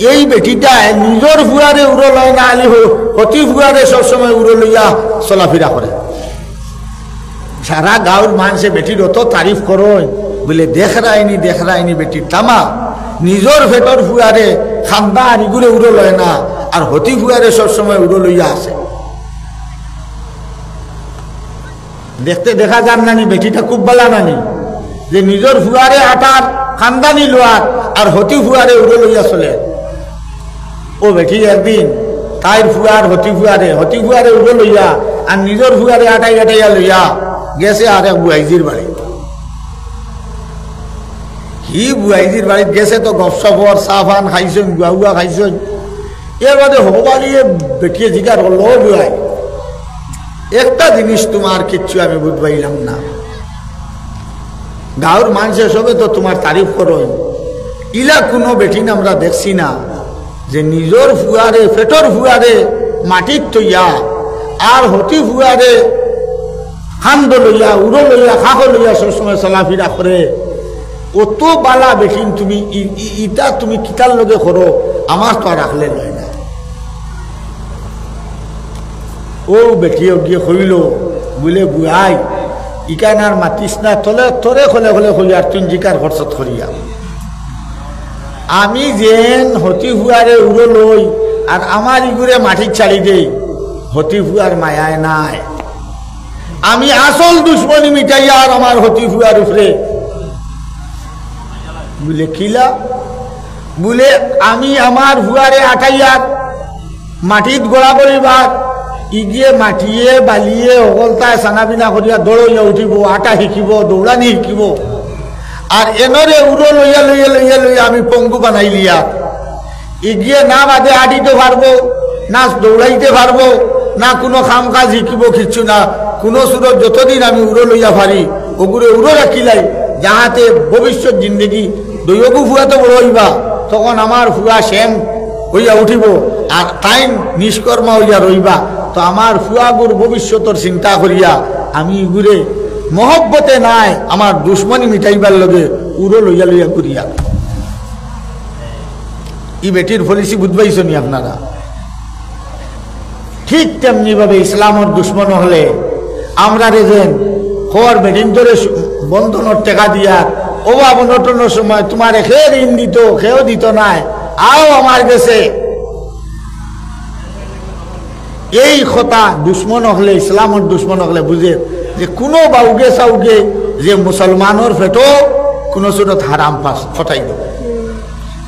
এই বেটিটায় নিজর ফুয়ারে উড়ো লয় না, আলি হ-, হতি ফুয়ারে সবসময় উড়ো লইয়া চলাফিরা করে। সারা গাঁওর মানষে বেটির অত তারিফ করইন, বুলে, "দেখরায়নি, দেখরায়নি বেটির তামা, নিজর পেটর ফুয়ারে খান্দা আর ইগুরে উড়ো লয় না, আর হতি ফুয়ারে সবসময় উড়ো লইয়া আছে।" দেখতে দেখা যার নানি, বেটিটা খুব বালা নানি, যে নিজর ফুয়ারে আটার খান্দানি লোয়ার আর হতি ফুয়ারে উড়ো লইয়া চলে। ও বেটি একদিন তাইর ফুয়ার হতি ফুয়ারে, হতি ফুয়ারে উড়ো লইয়া আর নিজর ফুয়ারে আটাই আটাইয়া লইয়া গেছে আর এক বুয়াইজির বাড়ি। হি বুয়াইজির বাড়িত গেছে তো গপসপর, চা পান খাইছইন, গুয়া গুয়া খাইছইন। এর বাদে হবালিয়ে বেটিয়ে জিকার করলো, "ও বুয়াই, একটা জিনিস তুমার কিচ্ছু আমি বুঝবাইলাম না। গাঁওর মানষে সবে তো তুমার তারিফ করইন, ইলা কুনু বেটিন আমরা দেখছি না যে নিজর ফুয়ারে, পেটর ফুয়ারে মাটিত থইয়া আর হতি ফুয়ারে খান্দো লইয়া, উড়ো লইয়া, খাখো লইয়া সবসময় চলাফিরা করে। অত বালা বেটিন তুমি, ই-, ই-, ইটা তুমি কিতার লগে করো, আমার তো আর আখলে লয় না।" ও বেটিয়ে গিয়া কইল, বুলে, "বুয়াই, ইখান আর মাতিস না, তলে তোরে খলে খলে কইয়ার তুই জিকার খরচত করিয়া। আমি যেন হতি ফুয়ারে উড়ো লই আর আমার ইগুরে মাটিত ছাড়ি দেই, হতি ফুয়ার মায়ায় নাই। আমি আসল দুশমনি মিটাইয়ার আমার হতি ফুয়ার উপরে।" বুলে, "কিলা?" বুলে, "আমি আমার ফুয়ারে আটাইয়ার মাটিত গড়াগড়ি বাদ, ইগিয়ে মাটিয়ে বালিয়ে হকলতায় সানাবিনা করিয়া দৌড়াইয়া উঠিব, আটা শিকিব, দৌড়ানি শিকিব। আর এনরে উড়ো লইয়া লইয়া লইয়া লইয়া আমি পঙ্গু বানাইলিয়ার। ইগিয়ে না বাদে আটিতে পারবো, না দৌড়াইতে পারবো, না কুনু কাম কাজ শিকিব, কিচ্ছু না। কুনু সুরত যতদিন আমি উড়ো লইয়া পারি, ওগুরে উড়ো রাখিলাই, যাহাতে ভবিষ্যৎ জিন্দেগি দুইওগু ফুয়া তো বড় অইবা, তখন আমার ফুয়া সেম অইয়া উঠিব, আর তাইন নিষ্কর্মা অইয়া রইবা। তো আমার ফুয়াগুর ভবিষ্যতর চিন্তা করিয়া আমি ইগুরে মহব্বতে নায়, আমার দুশমনি মিটাইবার লগে উড়ো লইয়া লইয়া ঘুরিয়া।" ই বেটির পলিসি বুঝবাইছনি আপনারা? ঠিক তেমনি ভাবে ইসলামর দুশমন অকলে আমরারে যেন খর বেটিন্তরে সু-, বন্ধনর টেকা দিয়া, অভাব অনটনর সময় তুমারে খেয়ে ঋণ দিত, খেয়েও দিত নায়, আও আমার গেছে। এই কথা দুশমন অকলে, ইসলামর দুশমন অকলে বুঝে যে কুনু বাউগে সাউগে যে মুসলমানর পেটো কুনু সুরত হারাম পাস ফটাই দেব।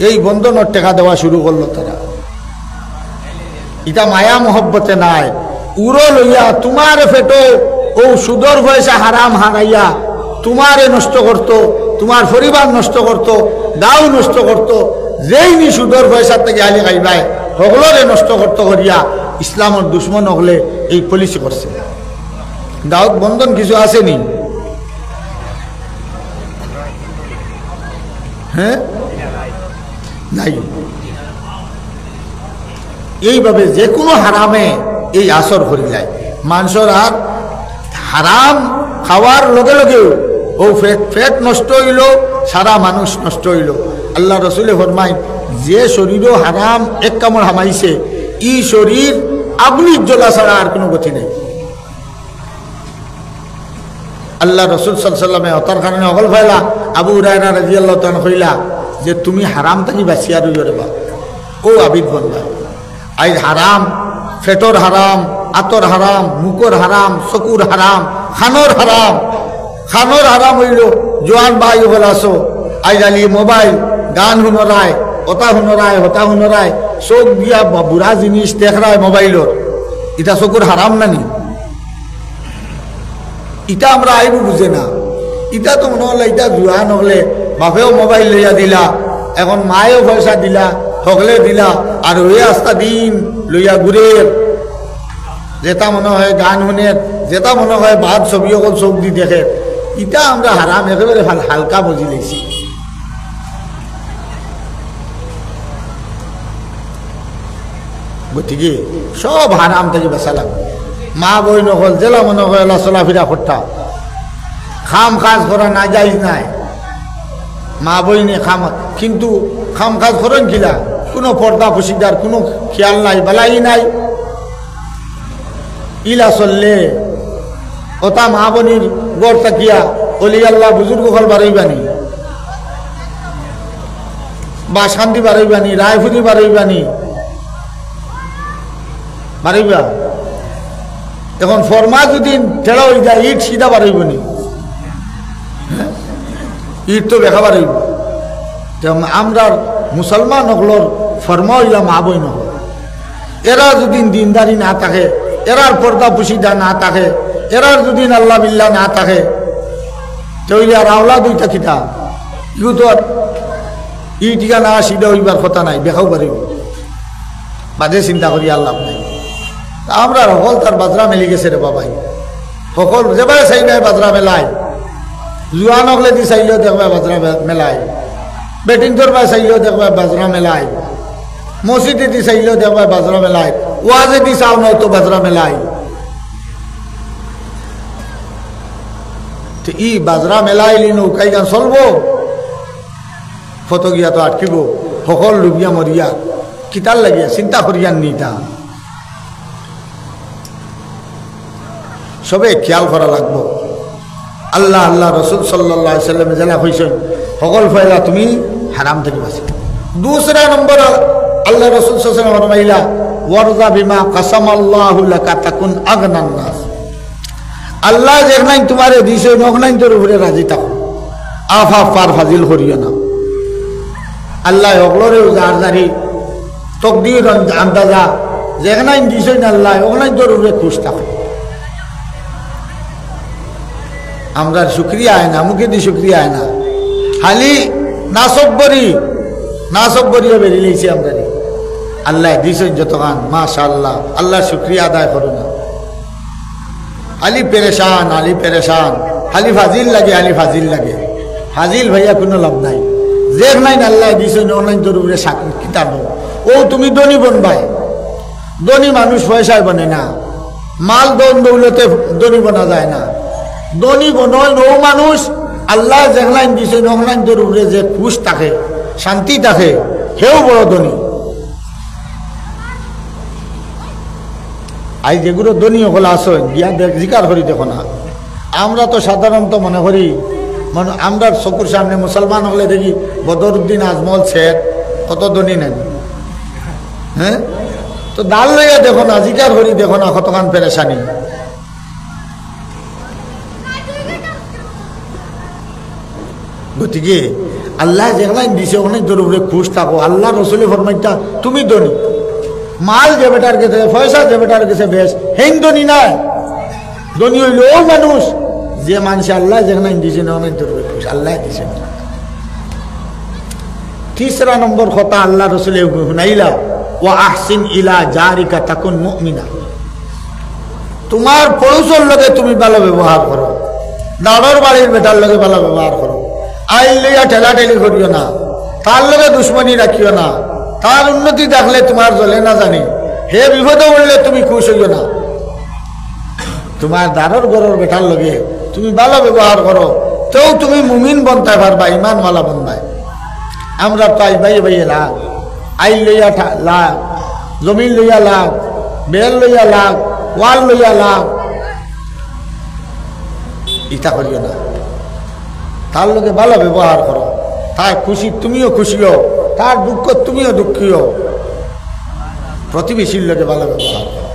এই বন্ধনর টেকা দেওয়া শুরু করলো তারা। ইটা মায়া মহব্বতে নায়। উড়ো লইয়া তুমার পেটো ও সুদর পয়সা হারাম হারাইয়া তুমারে নষ্ট করতো, তুমার পরিবার নষ্ট করতো, গাঁও নষ্ট করতো। যেইনি সুদর পয়সা থাকি আলি খাইবায়, হকলরে নষ্ট করতো করিয়া ইসলামর দুশমন অকলে এই পলিসি করছে। গাঁওত বন্ধন কিছু আছেনি? হ্যাঁ, নাই। এইভাবে যে কুনু হারামে এই আসর করিলায়। মানষর আর হারাম খাওয়ার লগে লগে ও পেট, পেট নষ্ট অইলো, সারা মানুষ নষ্ট অইলো। আল্লাহ রসুলে ফরমাইন, যে শরীরো হারাম এক কামড় হামাইছে, ই শরীর আগুনির জ্বলা ছাড়া আর কুনু গতি নাই। আল্লাহ রসুল সাল্লাল্লাহু আলাইহি ওয়াসাল্লামে অতার কারণে অকল ফাইলা, আবু হুরায়রা রাদিয়াল্লাহু তাআলা আনহু কইলা যে, "তুমি হারাম থাকি বাঁচিয়া রইও রে বা, ও আবিদ বন্দা।" আইজ হারাম, পেটর হারাম, আতর হারাম, মুখর হারাম, চকুর হারাম, খানোর হারাম। খানোর হারাম অইলো, জোয়ান ভাই অকল আছো, আইজ আলি মোবাইল, গান হুনরায়, অতা হুনরায়, হতা হুনরায়, চোখ দিয়া বা-, বুরা জিনিস দেখরায় মোবাইলর, ইটা চকুর হারাম নানি? ইটা আমরা আইবু বুঝে না। ইটা তো মনো অইলা, ইটা জুয়া নকলে, বাপেও মোবাইল লইয়া দিলা, এখন মায়েও পয়সা দিলা, হকলে দিলা, আর ওই আস্তা দিন লইয়া ঘুরের। যেটা মনো অয় গান হুনের, যেটা মনো অয় বাদ ছবি অকল চোখ দি দেখের। ইটা আমরা হারাম একেবারে হাল-, হালকা বুঝি লইছি। গতিকে সব হারাম থাকি বাঁচা লাগবো। মা বইন অকল যেলা মনে অয় এলা চলাফিরা করতা, কাম কাজ করা নাজাইজ নায়। মা বইনে কাম, কিন্তু কাম কাজ করইন কিলা? কুনু পর্দা পুশিদার কুনু খিয়াল নাই, বালাই নাই। ইলা চললে অতা মা বইনর ঘর থাকিয়া অলি আল্লাহ বুজুর্গ অকল বারইবা নি, বাসকান্দি বারইবা নি, রায়পুরি বারইবা নি, বারইবা। এখন ফর্মা যদি টেড়া অই যায়, ইট সিধা বারইবো নি? ইট তো বেকা বারইবো। তে আমরার মুসলমান অকলর ফর্মা অইলা মা বইন অকল। এরা যদি দিনদারি না থাকে, এরার পর্দা পুশিদা না থাকে, এরার যদি আল্লাহ বিল্লাহ না থাকে, তে অইলে আর আওলাদ অইতা কিতা? ইগু তো আর ইট ইগা না সিধা অইবার কথা নায়, বেকাউ বারইবো। বাদে চিন্তা করি আর লাভ নাই। আমরার হকলতার বাজরা মেলি গেছে রে বাবাই। হকল যেবায় চাইবায় বাজরা মেলায়, জুয়ান অকলেদি চাইলেও দেখবায় বাজরা মে-, মেলায়, ব্যাটিং করবায় চাইলেও দেখবায় বাজরা মেলায়, মসজিদেদি চাইলেও দেখবায় বাজরা মেলায়, ওয়াজেদি চাও নয়তো বাজরা মেলায়। তে ই বাজরা মেলাইলি নৌকাইখান চলবো? ফটো গিয়া তো আটকিবো, হকল ডুবিয়া মরিয়া। কিতার লাগিয়া? চিন্তা করিয়ার নিতা। সবে খেয়াল করা লাগবো। আল্লাহ, আল্লাহ রসুল সাল্লাল্লাহু আলাইহি ওয়াসাল্লামে যেলা কইছইন, হকল পয়লা তুমি হারাম থাকি বাঁচো। দুসরা নম্বর, আল্লাহ রসুল সাল্লাল্লাহু আলাইহি ওয়াসাল্লাম ফরমাইলা, "ওয়ারদা বিমা কাসামাল্লাহু লাকা তাকুন আগনান নাস।" আল্লায় যেখনাইন তুমারে দিছইন, অখনাইন্তর উপরে রাজি থাকো। আফ আফ পার ফাজিল করিও না। আল্লায় হকলরেউ যার যারি তকদির আন-, আন্দাজা যেখনাইন দিছইন আল্লায়, অখনাইন্তর উপরে খুশ থাকো। আমরার শুকরিয়া অয় না, মুখেদি শুকরিয়া অয় না, খালি নাসব্বরি, নাসব্বরিও বেরিলাইছে আমরারে। আল্লায় দিছইন যতখান, মাশাআল্লাহ, আল্লার শুকরিয়া আদায় করো না। খালি পেরেশান, খালি পেরেশান, খালি ফাজিল লাগে, খালি ফাজিল লাগে। ফাজিল ভাইয়া কুনু লাভ নাই। যেখনাইন আল্লায় দিছইন, অখনাইন্তর উপরে সাক-, কিতা নও। অউ তুমি ধনী বনবায়। ধনী মানুষ পয়সায় বনে না। মাল ধন দৌলতে ধনী বনা যায় না। ধনী বনইন অউ মানুষ, আল্লায় যেখনাইন দিছইন, অখনাইন্তর উপরে যে খুশ থাকে, শান্তি থাকে, হেউ বড় ধনী। আইজ যেগুলো ধনী অকল আছইন, গিয়া দেখ, জিকার করি দেখো না। আমরা তো সাধারণত মনে করি, মনে, আমরার চকুর সামনে মুসলমান অকলে দেখি বদরুদ্দিন আজমল শেখ, কত ধনী নানি? হ্যাঁ? তো দাল লইয়া দেখো না, জিকার করি দেখো না, কতখান পেরেশানি। গতিকে আল্লায় যেখনাইন দিছে, অখনাইন্তর উপরে খুশ থাকো। আল্লার রসুলে ফরমাইতা, তুমি ধনী। মাল যে বেটার গেছে, পয়সা যে বেটার গেছে বেশ, হেইন ধনী নায়। ধনী অইলো অউ মানুষ, যে মানষে আল্লায় যেখনাইন দিছইন, অখনাইন্তর উপরে খুশ, আল্লায় দিছইন। তিসরা নম্বর কথা আল্লার রসুলে হুনাইলা, "ওয়া আহসিন ইলা জারিকা তাকুন মুমিনা।" তুমার পড়ুষর লগে তুমি ভালা ব্যবহার করো, দারর বাড়ির বেটার লগে ভালা ব্যবহার করো। আইল লইয়া ঠেলাঠেলি করিও না, তার লগে দুশমনি রাখিও না। তার উন্নতি দেখলে তুমার জ্বলে না জানি, হে বিপদো পড়লে তুমি খুশ অইও না। তুমার দারর ঘরর বেটার লগে তুমি ভালা ব্যবহার করো, তেউ তুমি মুমিন বনতায় পারবায়, ইমানওয়ালা বনবায়। আমরা তো আইজ ভাইয়ে ভাইয়ে লাগ, আইল লইয়া ঠা-, লাগ, জমিন লইয়া লাগ, বেল লইয়া লাগ, ওয়াল লইয়া লাগ, ইতা করিও না। তার লগে ভালা ব্যবহার করো, তার খুশি তুমিও খুশি অও, তার দুঃখ তুমিও দুঃখী অও। প্রতিবেশীর লগে ভালা ব্যবহার করো,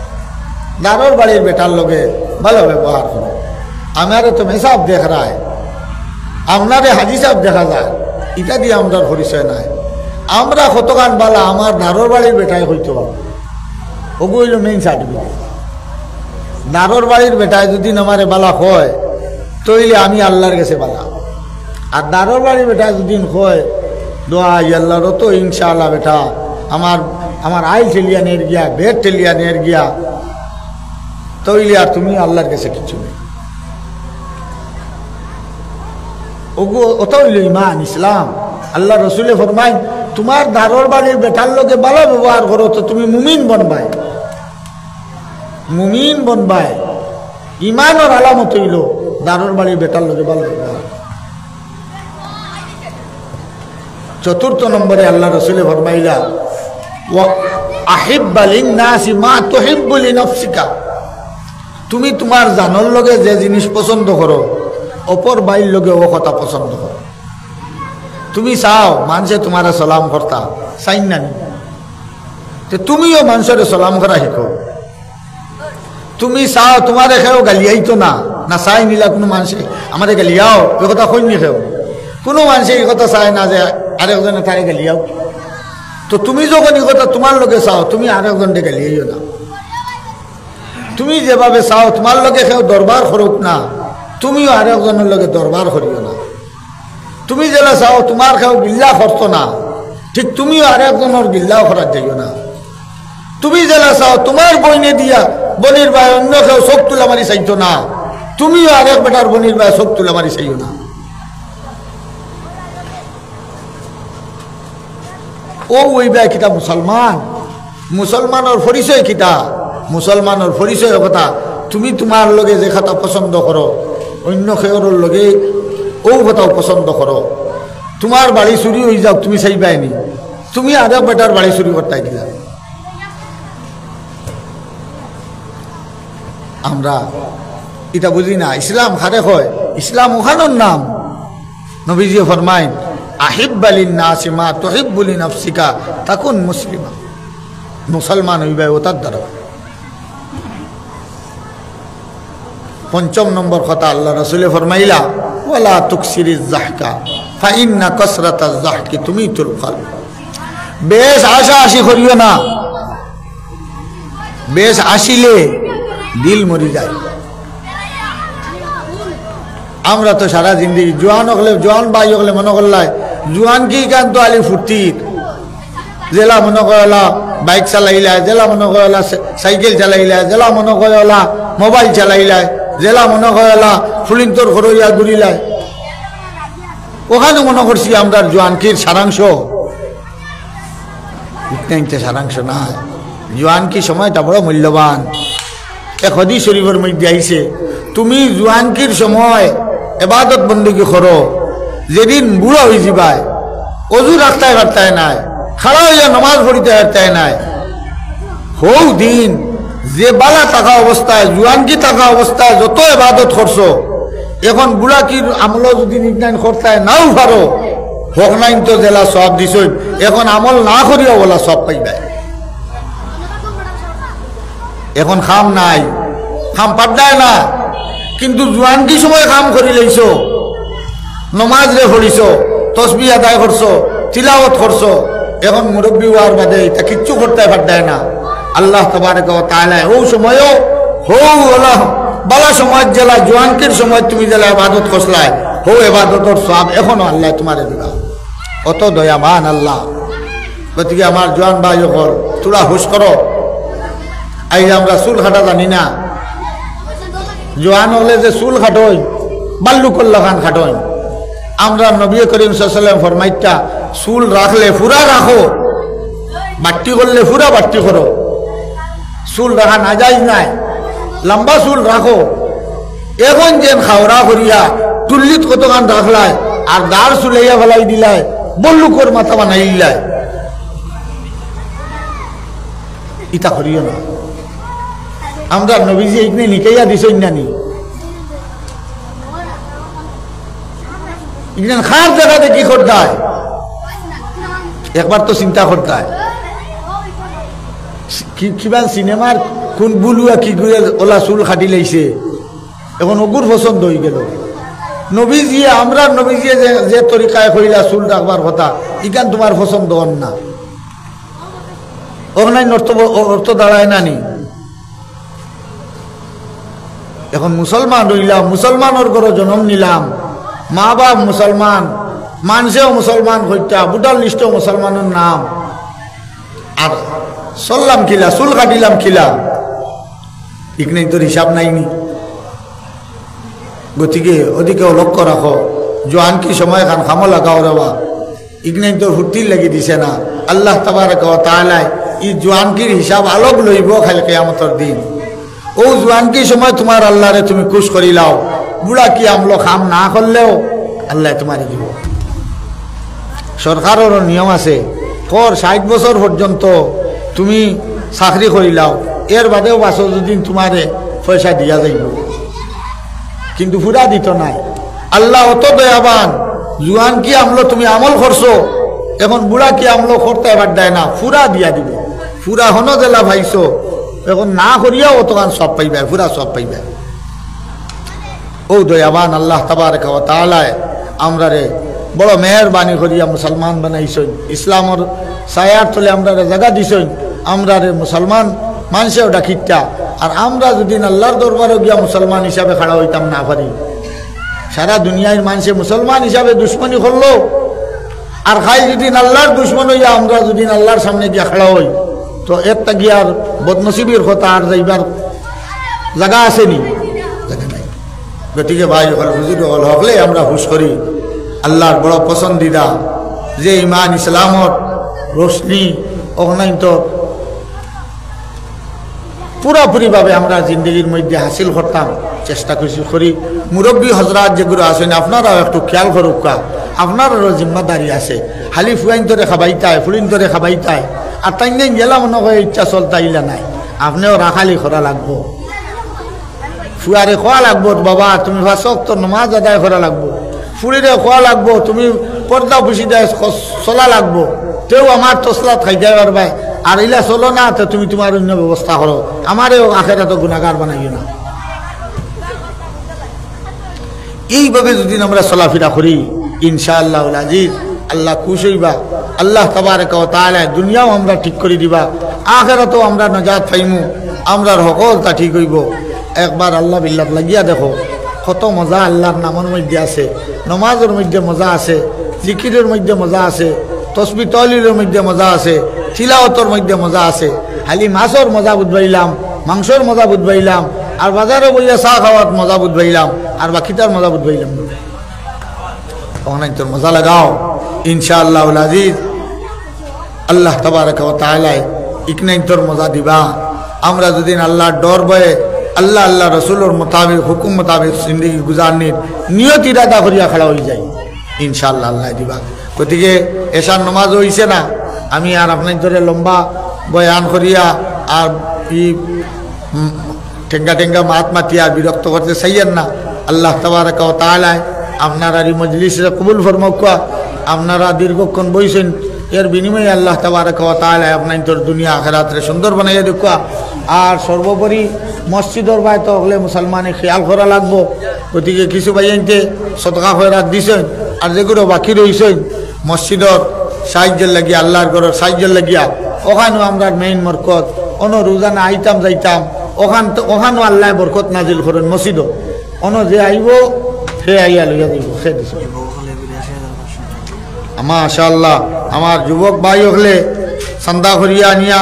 দারর বাড়ির বেটার লগে ভালা ব্যবহার করো। আমারে তো মেসাব দেখরায়, আপনারে হাজি সাব দেখা যায়, ইতা দি আমরার পরিচয় নায়। আমরা কতখান ভালা আমার দারর বাড়ির বেটায় কইতো পারবো। অগু অইলো main certificate। দারর বাড়ির বেটায় যুদি আমারে ভালা কয়, তইলে আমি আল্লার গেছে ভালা। আর দারর বাড়ির বেটায় যুদি কয়, "দোহাই আল্লার, অতো ইনশাআল্লাহ বেটা, আমার, আমার আইল ঠেলিয়া নের গিয়া, বেট ঠেলিয়া নের গিয়া", তইলে আর তুমি আল্লার গেছে কিচ্ছু নাই। অগু, অতা অইলো ইমান, ইসলাম। আল্লার রসুলে ফরমাইন, তুমার দারর বাড়ির বেটার লগে ভালা ব্যবহার করো তো তুমি মুমিন বনবায়, মুমিন বনবায়। ইমানর আলামত অইলো দারর বাড়ির বেটার লগে ভালা ব্যবহার। চতুর্থ নম্বরে আল্লার রসুলে ফরমাইলা, "ওয়া আহিব্বা লিন-নাসি মা তুহিব্বু লিনাফসিকা।" তুমি তুমার জানর লগে যে জিনিস পছন্দ করো, অপর ভাইর লগে অউ কথা পছন্দ করো। তুমি চাও মানষে তুমারে সালাম করতা, চাইন না নি? তে তুমিও মানষরে সালাম করা শিখো। তুমি চাও তুমারে কেউ গালিয়াইতো না, না চাইন ইলা কুনু মানষে আমারে গালিয়াও, ই কথা কইন নি কেউ? কুনু মানষে ই কথা চায় না যে আরেকজনে তারে গালিয়াও। তো তুমি যখন ই কথা তুমার লগে চাও, তুমি আরেকজনরে গালিয়াইও না। তুমি যেভাবে চাও তুমার লগে কেউ দরবার করুক না, তুমিও আরেকজনর লগে দরবার করিও না। তুমি যেলা চাও তুমার কেউ গিল্লা করতো না, ঠিক তুমিও আরেকজনর গিল্লাও করাত যাইও না। তুমি যেলা চাও তুমার বইনে দিয়া বইনর বায় অইন্য কেউ চউখ তুলা মারি চাইতো না, তুমিও আরেক বেটার বইনর বায় চউখ তুলা মারি চাইও না। অউ অইবায় কিতা মুসলমান? মুসলমানর পরিচয় কিতা? মুসলমানর পরিচয় কথা, তুমি তুমার লগে যে কথা পছন্দ করো, অইন্য কেউর লগে অউ কথাও পছন্দ করো। তুমার বাড়ি চুরি অইযাউক, তুমি চাইবায় নি? তুমি আরেক বেটার বাড়ি চুরি করতায় কিলা? আমরা ইতা বুঝি না। ইসলাম কারে কয়? ইসলাম অখানর নাম। নবীজিয়ে ফরমাইন, "আহিব্বা লিন-নাসি মা তুহিব্বু লিনাফসিকা তাকুন মুসলিমা।" মুসলমান অইবায় অতার দ্বারা। পঞ্চম নম্বর কথা আল্লার রসুলে ফরমাইলা, "ওয়ালা তুকসিরিজ জাহকা, ফাইন্না কাসরাতাজ জাহকি তুমিতুল কালব।" বেশ আশা আশি করিও না, বেশ আশিলে দিল মরি যায়। আমরা তো সারা জিন্দেগি জোয়ান অকলে, জোয়ান ভাই অকলে মনো করলায়, জোয়ানকি ইখান তো আলি ফুর্তির। যেলা মনো কয় অলা বাইক চালাইলায়, যেলা মনো কয় অলা সা-, সাইকেল চালাইলায়, যেলা মনো কয় অলা মোবাইল চালাইলায়, যেলা মনো কয় অলা ফুলিন্তর খরইয়া ঘুরিলায়। অখানউ মনো করছি আমরার জোয়ানকির সারাংশ। ইতনা ইনতে সারাংশ নায়। জোয়ানকি সময়টা বড় মূল্যবান। এক হাদিস শরীফর মধ্যে আইছে, "তুমি জোয়ানকির সময় ইবাদত বন্দেগি করো, যেদিন বুড়া অইযিবায়, অজু রাখতায় পারতায় নায়, খাড়া অইয়া নমাজ পড়িতায় পারতায় নায়, হউ দিন যে বালা থাকা অবস্থায়, জোয়ানকি থাকা অবস্থায় যত ইবাদত করছো, এখন বুড়াকির আমলো যুদি ইতনাইন করতায় নাও পারো, হকনাইন তো যেলা সওয়াব দিছইন, এখন আমল না করিয়াও অলা সওয়াব পাইবায়।" এখন কাম নাই, কাম পারতায় না, কিন্তু জোয়ানকি সময় কাম করিলাইছো, নমাজরে পড়িছো, তসবি আদায় করছো, তিলাওত করছো, এখন মুরব্বি অওয়ার বাদে ইতা কিচ্ছু করতায় পারতায় না। আল্লাহ তাবারাকা ওয়া তাআলায় অউ সময়ও, হউ অলা বালা সময় যেলা, জোয়ানকির সময় তুমি যেলা ইবাদত করছলায়, হউ ইবাদতর সওয়াব এখনো আল্লায় তুমারে দিবা। অত দয়াবান আল্লাহ। গতিকে আমার জোয়ান ভাই অকল, থুড়া হুশ করো। আইজ আমরা চুল কাটা জানি না। জোয়ান অকলে যে চুল কাটইন, ভাল্লুকর লাখান কাটইন। আমরার নবী করিম সাল্লাল্লাহু আলাইহি ওয়াসাল্লাম ফরমাইতা, "চুল রাখলে পুরা রাখো, বাট্টি করলে পুরা বাট্টি করো।" চুল রাখা নাজাইজ নায়, লম্বা চুল রাখো। এখন যেন খাওরা করিয়া টুল্লিত কতখান রাখলায়, আর দাড় চুলাইয়া ফালাই দিলায়, ভাল্লুকর মাথা বানাইলায়। ইতা করিও না। আমরার নবীজিয়ে ইকনে নিকাইয়া দিছইন না নি? ইকনে কার দেখা দেখি করতায়? একবার তো চিন্তা করতায়। কি, কিবা সিনেমার কুন বুলুয়া কি করে অলা চুল কাটিলাইছে, এখন অগুর পছন্দ অইগেলো। নবীজিয়ে, আমরার নবীজিয়ে যে, যে তরিকায় কইলা চুল রাখবার কথা, ইখান তুমার পছন্দ অর না। অখান অর্থ, অর্থ দাঁড়ায় না নি? এখন মুসলমান অইলাম, মুসলমানর ঘরো জনম নিলাম, মা-বাপ মুসলমান, মানষেও মুসলমান কইতা, ভোটার লিস্টো মুসলমানর নাম, আর চললাম কিলা, চুল কাটিলাম কিলা, ইকনাইন্তর হিসাব নাই নি? গতিকে অদিকেও লক্ষ্য রাখো, জোয়ানকি সময়খান কামো লাগাও রেবা। ইগনাইন্তর ফুর্তির লাগি দিছে না। আল্লাহ তাবারাকা ওয়া তাআলায় ই জুয়ানকির হিসাব আলগ লইবো কাইল কিয়ামতর দিন। অউ জুয়ানকির সময় তুমার আল্লাহরে তুমি খুশ করিলাও, বুড়াকি আমলো কাম না করলেও আল্লায় তুমারে দিবো। সরকাররও নিয়ম আছে, কর ষাইট বছর পর্যন্ত তুমি চাকরি করিলাও, এর বাদেও বাঁচো যুদি তুমারে পয়সা দিয়া যাইবো, কিন্তু পুরা দিতো নায়। আল্লাহ অত দয়াবান, জুয়ানকি আমলো তুমি আমল করছো, এখন বুড়াকি আমলো করতায় পারতায় না, পুরা দিয়া দিবো। পুরা হনো যেলা পাইছো, এখন না করিয়াও অতখান সওয়াব পাইবায়, পুরা সওয়াব পাইবায়। অউ দয়াবান আল্লাহ তাবারাকা ওয়া তাআলায় আমরারে বড় মেহেরবানি করিয়া মুসলমান বানাইছইন, ইসলামর ছায়ার তলে আমরারে জাগা দিছইন, আমরারে মুসলমান মানষেও ডাকিতা। আর আমরা যুদি আল্লাহর দরবারো গিয়া মুসলমান হিসাবে খাড়া অইতাম না পারি, সারা দুনিয়ার মানষে মুসলমান হিসাবে দুশমনি করলো, আর কাইল যুদি আল্লাহর দুশমন অইয়া আমরা যুদি আল্লাহর সামনে গিয়া খাড়া অই, তো এর থাকি আর বদনসিবির কথা আর যাইবার জাগা আছে নি? জাগা নাই। গতিকে ভাই অকল, বুজুর্গ অকল, হকলে আমরা খুশ করি, আল্লাহর বড় পছন্দিদা যে ইমান ইসলামর রোশনি অগনাইন্তর পুরাপুরিভাবে আমরা জিন্দেগির মধ্যে হাসিল করতাম, চেষ্টা করি, করি। মুরব্বি হজরাত যেগুলো আছইন, আপনারাও একটু খেয়াল করউক্কা, আপনারারও জিম্মাদারি আছে। খালি ফুয়াইন্তরে খাবাইতায়, ফুড়িন্তরে খাবাইতায়, আর তাইন তাইন গেলা মনো কয় ইচ্ছা চলতা ইলা নায়, আপনেও রাখালি করা লাগবো। ফুয়ারে কওয়া লাগবো, "বাবা, তুমি পাঁচ ওয়াক্ত নমাজ আদায় করা লাগবো।" ফুড়িরে কওয়া লাগবো, "তুমি পর্দা পুশিদায় চ-, চলা লাগবো।" তেউ আমার তসলাত খাইতায় পারবায়, আর ইলা চলো না, তে তুমি তুমার অইন্য ব্যবস্থা করো, আমারেও আখেরাতো গুনাগার বানাইও না। এইভাবে যুদি আমরা চলাফিরা করি, ইনশাআল্লাহুল আজিজ, আল্লাহ খুশ অইবা। আল্লাহ তাবারাকা ওয়া তাআলায় দুনিয়াও আমরা ঠিক করি দিবা, আখেরাতও আমরা নাজাত পাইমু, আমরার হকলতা ঠিক অইবো। একবার আল্লাহ বিল্লাত লাগিয়া দেখো, কত মজা আল্লাহর নামর মধ্যে আছে, নমাজর মধ্যে মজা আছে, জিকিরর মধ্যে মজা আছে, তসবি তহলিলর মধ্যে মজা আছে, তিলাওয়াতর মধ্যে মজা আছে। খালি মাছর মজা বুঝবাইলাম, মাংসর মজা বুঝবাইলাম, আর বাজারো বইয়া চা খাওয়াত মজা বুঝবাইলাম, আর বাকিতার মজা বুঝবাইলাম না। অগনাইন্তর মজা লাগাও, ইনশাআল্লাহুল আজিজ, আল্লাহ তাবারাকা ওয়া তাআলায় ইকনাইন্তর মজা দিবা। আমরা যুদি আল্লাহর ডর ভয়ে আল্লাহ, আল্লাহ রসুলর মোতাবেক, হুকুম মোতাবেক জিন্দেগি গুজারনির নিয়ত ইরাদা করিয়া খাড়া অইযাই, ইনশাআল্লাহ আল্লায় দিবা। গতিকে এশার নমাজ অইছে না, আমি আর আপনাইন্তরে লম্বা বয়ান করিয়া আর ই, উম, টেঙ্গা টেঙ্গা মাত মাতিয়া বিরক্ত করতে চাইয়েন না। আল্লাহ তাবারাকা ওয়া তাআলায় আপনারার ই মজলিসরে কবুল ফরমাউক্কা। আপনারা দীর্ঘক্ষণ বইছইন, এর বিনিময়ে আল্লাহ তাবারাকা ওয়া তাআলায় আপনাইন্তর দুনিয়া আখেরাতরে সুন্দর বানাইয়া দেউক্কা। আর সর্বোপরি মসজিদর বায় তো হকলে মুসলমানে খেয়াল করা লাগবো। গতিকে কিছু ভাইয়াইন্তে সদকা খয়রাত দিছইন, আর যেগুলো বাকি রইছইন মসজিদর সাহায্যর লাগিয়া, আল্লাহর ঘরর সাহায্যর লাগিয়া, অখানও আমরার মেইন মরকজ, অনো রোজানা আইতাম যাইতাম, অখান তো, অখানও আল্লায় বরকত নাজিল করইন মসজিদো। অনো যে আইবো, হে আইয়া লইয়া যাইবো, হে দিছে। মাশাআল্লাহ, আমার যুবক ভাই অকলে চান্দা করিয়া আনিয়া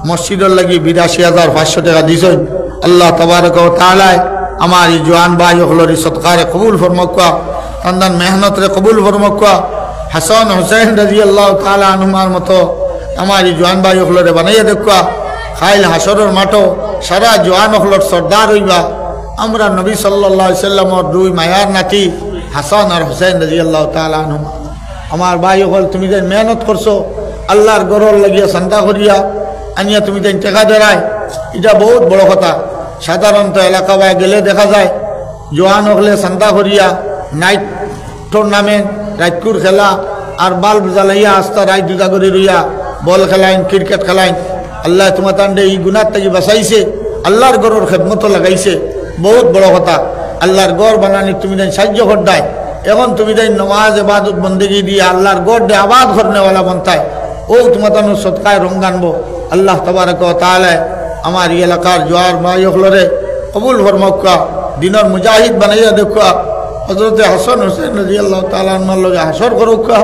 মসজিদর লাগি বিরাশি হাজার পাঁচশো টেকা দিছইন। আল্লাহ তাবারাকা ওয়া তাআলায় আমার ই জোয়ান ভাই অকলর ই সদকারে কবুল ফরমাউক্কা, তানতান মেহনতরে কবুল ফরমাউক্কা। হাসান হুসেন রাদিয়াল্লাহু তাআলা আনহুমার মতো আমার ই জোয়ান ভাই অকলরে বানাইয়া দেউক্কা। কাইল হাশরর মাঠো সারা জোয়ান অকলর সর্দার অইবা। আমরা নবী সাল্লাল্লাহু আলাইহি সাল্লামর দুই মায়ার নাতি হাসান আর হুসেন রাদিয়াল্লাহু তাআলা আনহুমা। আমার ভাই অকল, তুমি যে মেহনত করছো, আল্লাহর ঘরর লাগিয়া চান্দা করিয়া আনিয়া তুমি যে টেকা দেরায়, ইটা বহুত বড় কথা। সাধারণত এলাকা বায় গেলে দেখা যায়, জোয়ান অকলে চান্দা করিয়া নাইট টুর্নামেন্ট, রাইতকুর খেলা, আর বাল্ব জ্বালাইয়া আস্তা রাইত দুটা করি রইয়া বল খেলাইন, ক্রিকেট খেলাইন। আল্লায় তুমাতানরে ই গুনার থাকি বাঁচাইছে, আল্লাহর ঘরর খেদমতো লাগাইছে, বহুত বড় কথা। আল্লাহর ঘর বানানিত তুমি তাইন সাহায্য কররায়, এখন তুমি তাইন নমাজ, ইবাদত, বন্দেগি দিয়া আল্লাহর ঘররে আবাদ করনেওয়ালা বনতায়, অউ তুমাতানর সদকায় রং আনবো। আল্লাহ তাবারাকা ওয়া তাআলায় আমার ই এলাকার জোয়ান ভাই অকলরে কবুল ফরমাউক্কা, দিনর মুজাহিদ বানাইয়া দেউক্কা। হযরতে হাসান হুসেন রাদিয়াল্লাহু তাআলা আনহুমার লগে হাশর করউক্কা।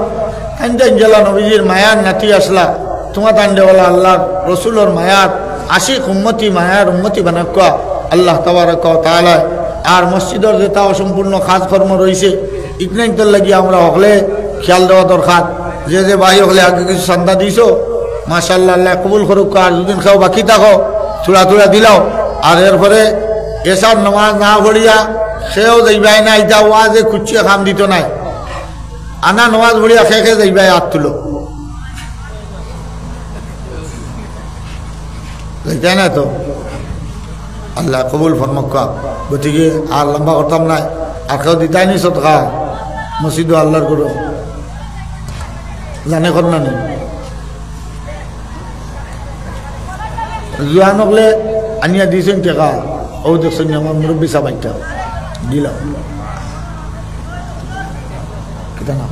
তাইন তাইন যেলা নবীজির মায়ার নাতি আছলা, তুমাতানরে অলা আল্লাহর রসুলর মায়ার আশিক উম্মতি, মায়ার উম্মতি বানাউক্কা আল্লাহ তাবারাকা ওয়া তাআলায়। আর মসজিদর যেতা অসম্পূর্ণ কাজকর্ম রইছে, ইকনাইন্তর লাগি আমরা হকলে খেয়াল দেওয়া দরকার। যে যে ভাই অকলে আগে কিছু চান্দা দিছো, মাশাআল্লাহ, আল্লায় কবুল করউক্কা। আর দুদিন কেউ বাকি থাকো, থুড়া থুড়া দিলাও। আর এরপরে এশার নামাজ না পড়িয়া কেউ যাইবায় না, ইটা ওয়াজে কুচ্ছু কাম দিতো নায়। আনা নামাজ পড়িয়া কে কে যাইবায় আত তুলো। যাইতায় না তো? আল্লায় কবুল ফরমাউক্কা। গতিকে আর লম্বা করতাম নায়। আর কেউ দিতায় নি সদকা? মসজিদো আল্লাহর ঘরো। জানে কর না নি? জুয়ান অকলে আনিয়া দিছইন টেকা। অউ দেখছইন নি আমার মুরব্বি সাব একটা। দিলাম। কিতা নাম?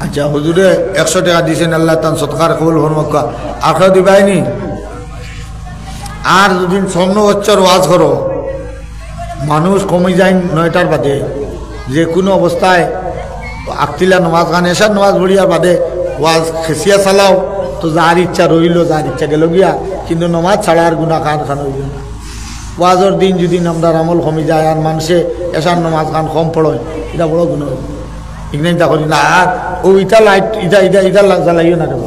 আচ্ছা, হুজুরে একশো টেকা দিছইন, আল্লায় তান সদকারে কবুল ফরমাউক্কা। আর কেউ দিবায় নি? আর দুদিন স্বর্ণ বছর ওয়াজ করো, মানুষ কমি যায় নয়টার বাদে, যে কুনু অবস্থায় আক্তিলা নমাজ খান, এশার নমাজ পড়িয়ার বাদে ওয়াজ খেছিয়া চালাও, তো যার ইচ্ছা রইলো, যার ইচ্ছা গেলো গিয়া, কিন্তু নমাজ ছাড়ার গুনা খান খান অইলো না। ওয়াজর দিন যদি নামদার আমল কমি যায় আর মানষে এশার নমাজ খান কম পড়ইন, ইটা বড় গুনা অইলো। ইগনাইন তা করি না, আর অউ ইটা লাইট, ইটা, ইটা, ইটা লা-, জ্বালাইও না কেউ।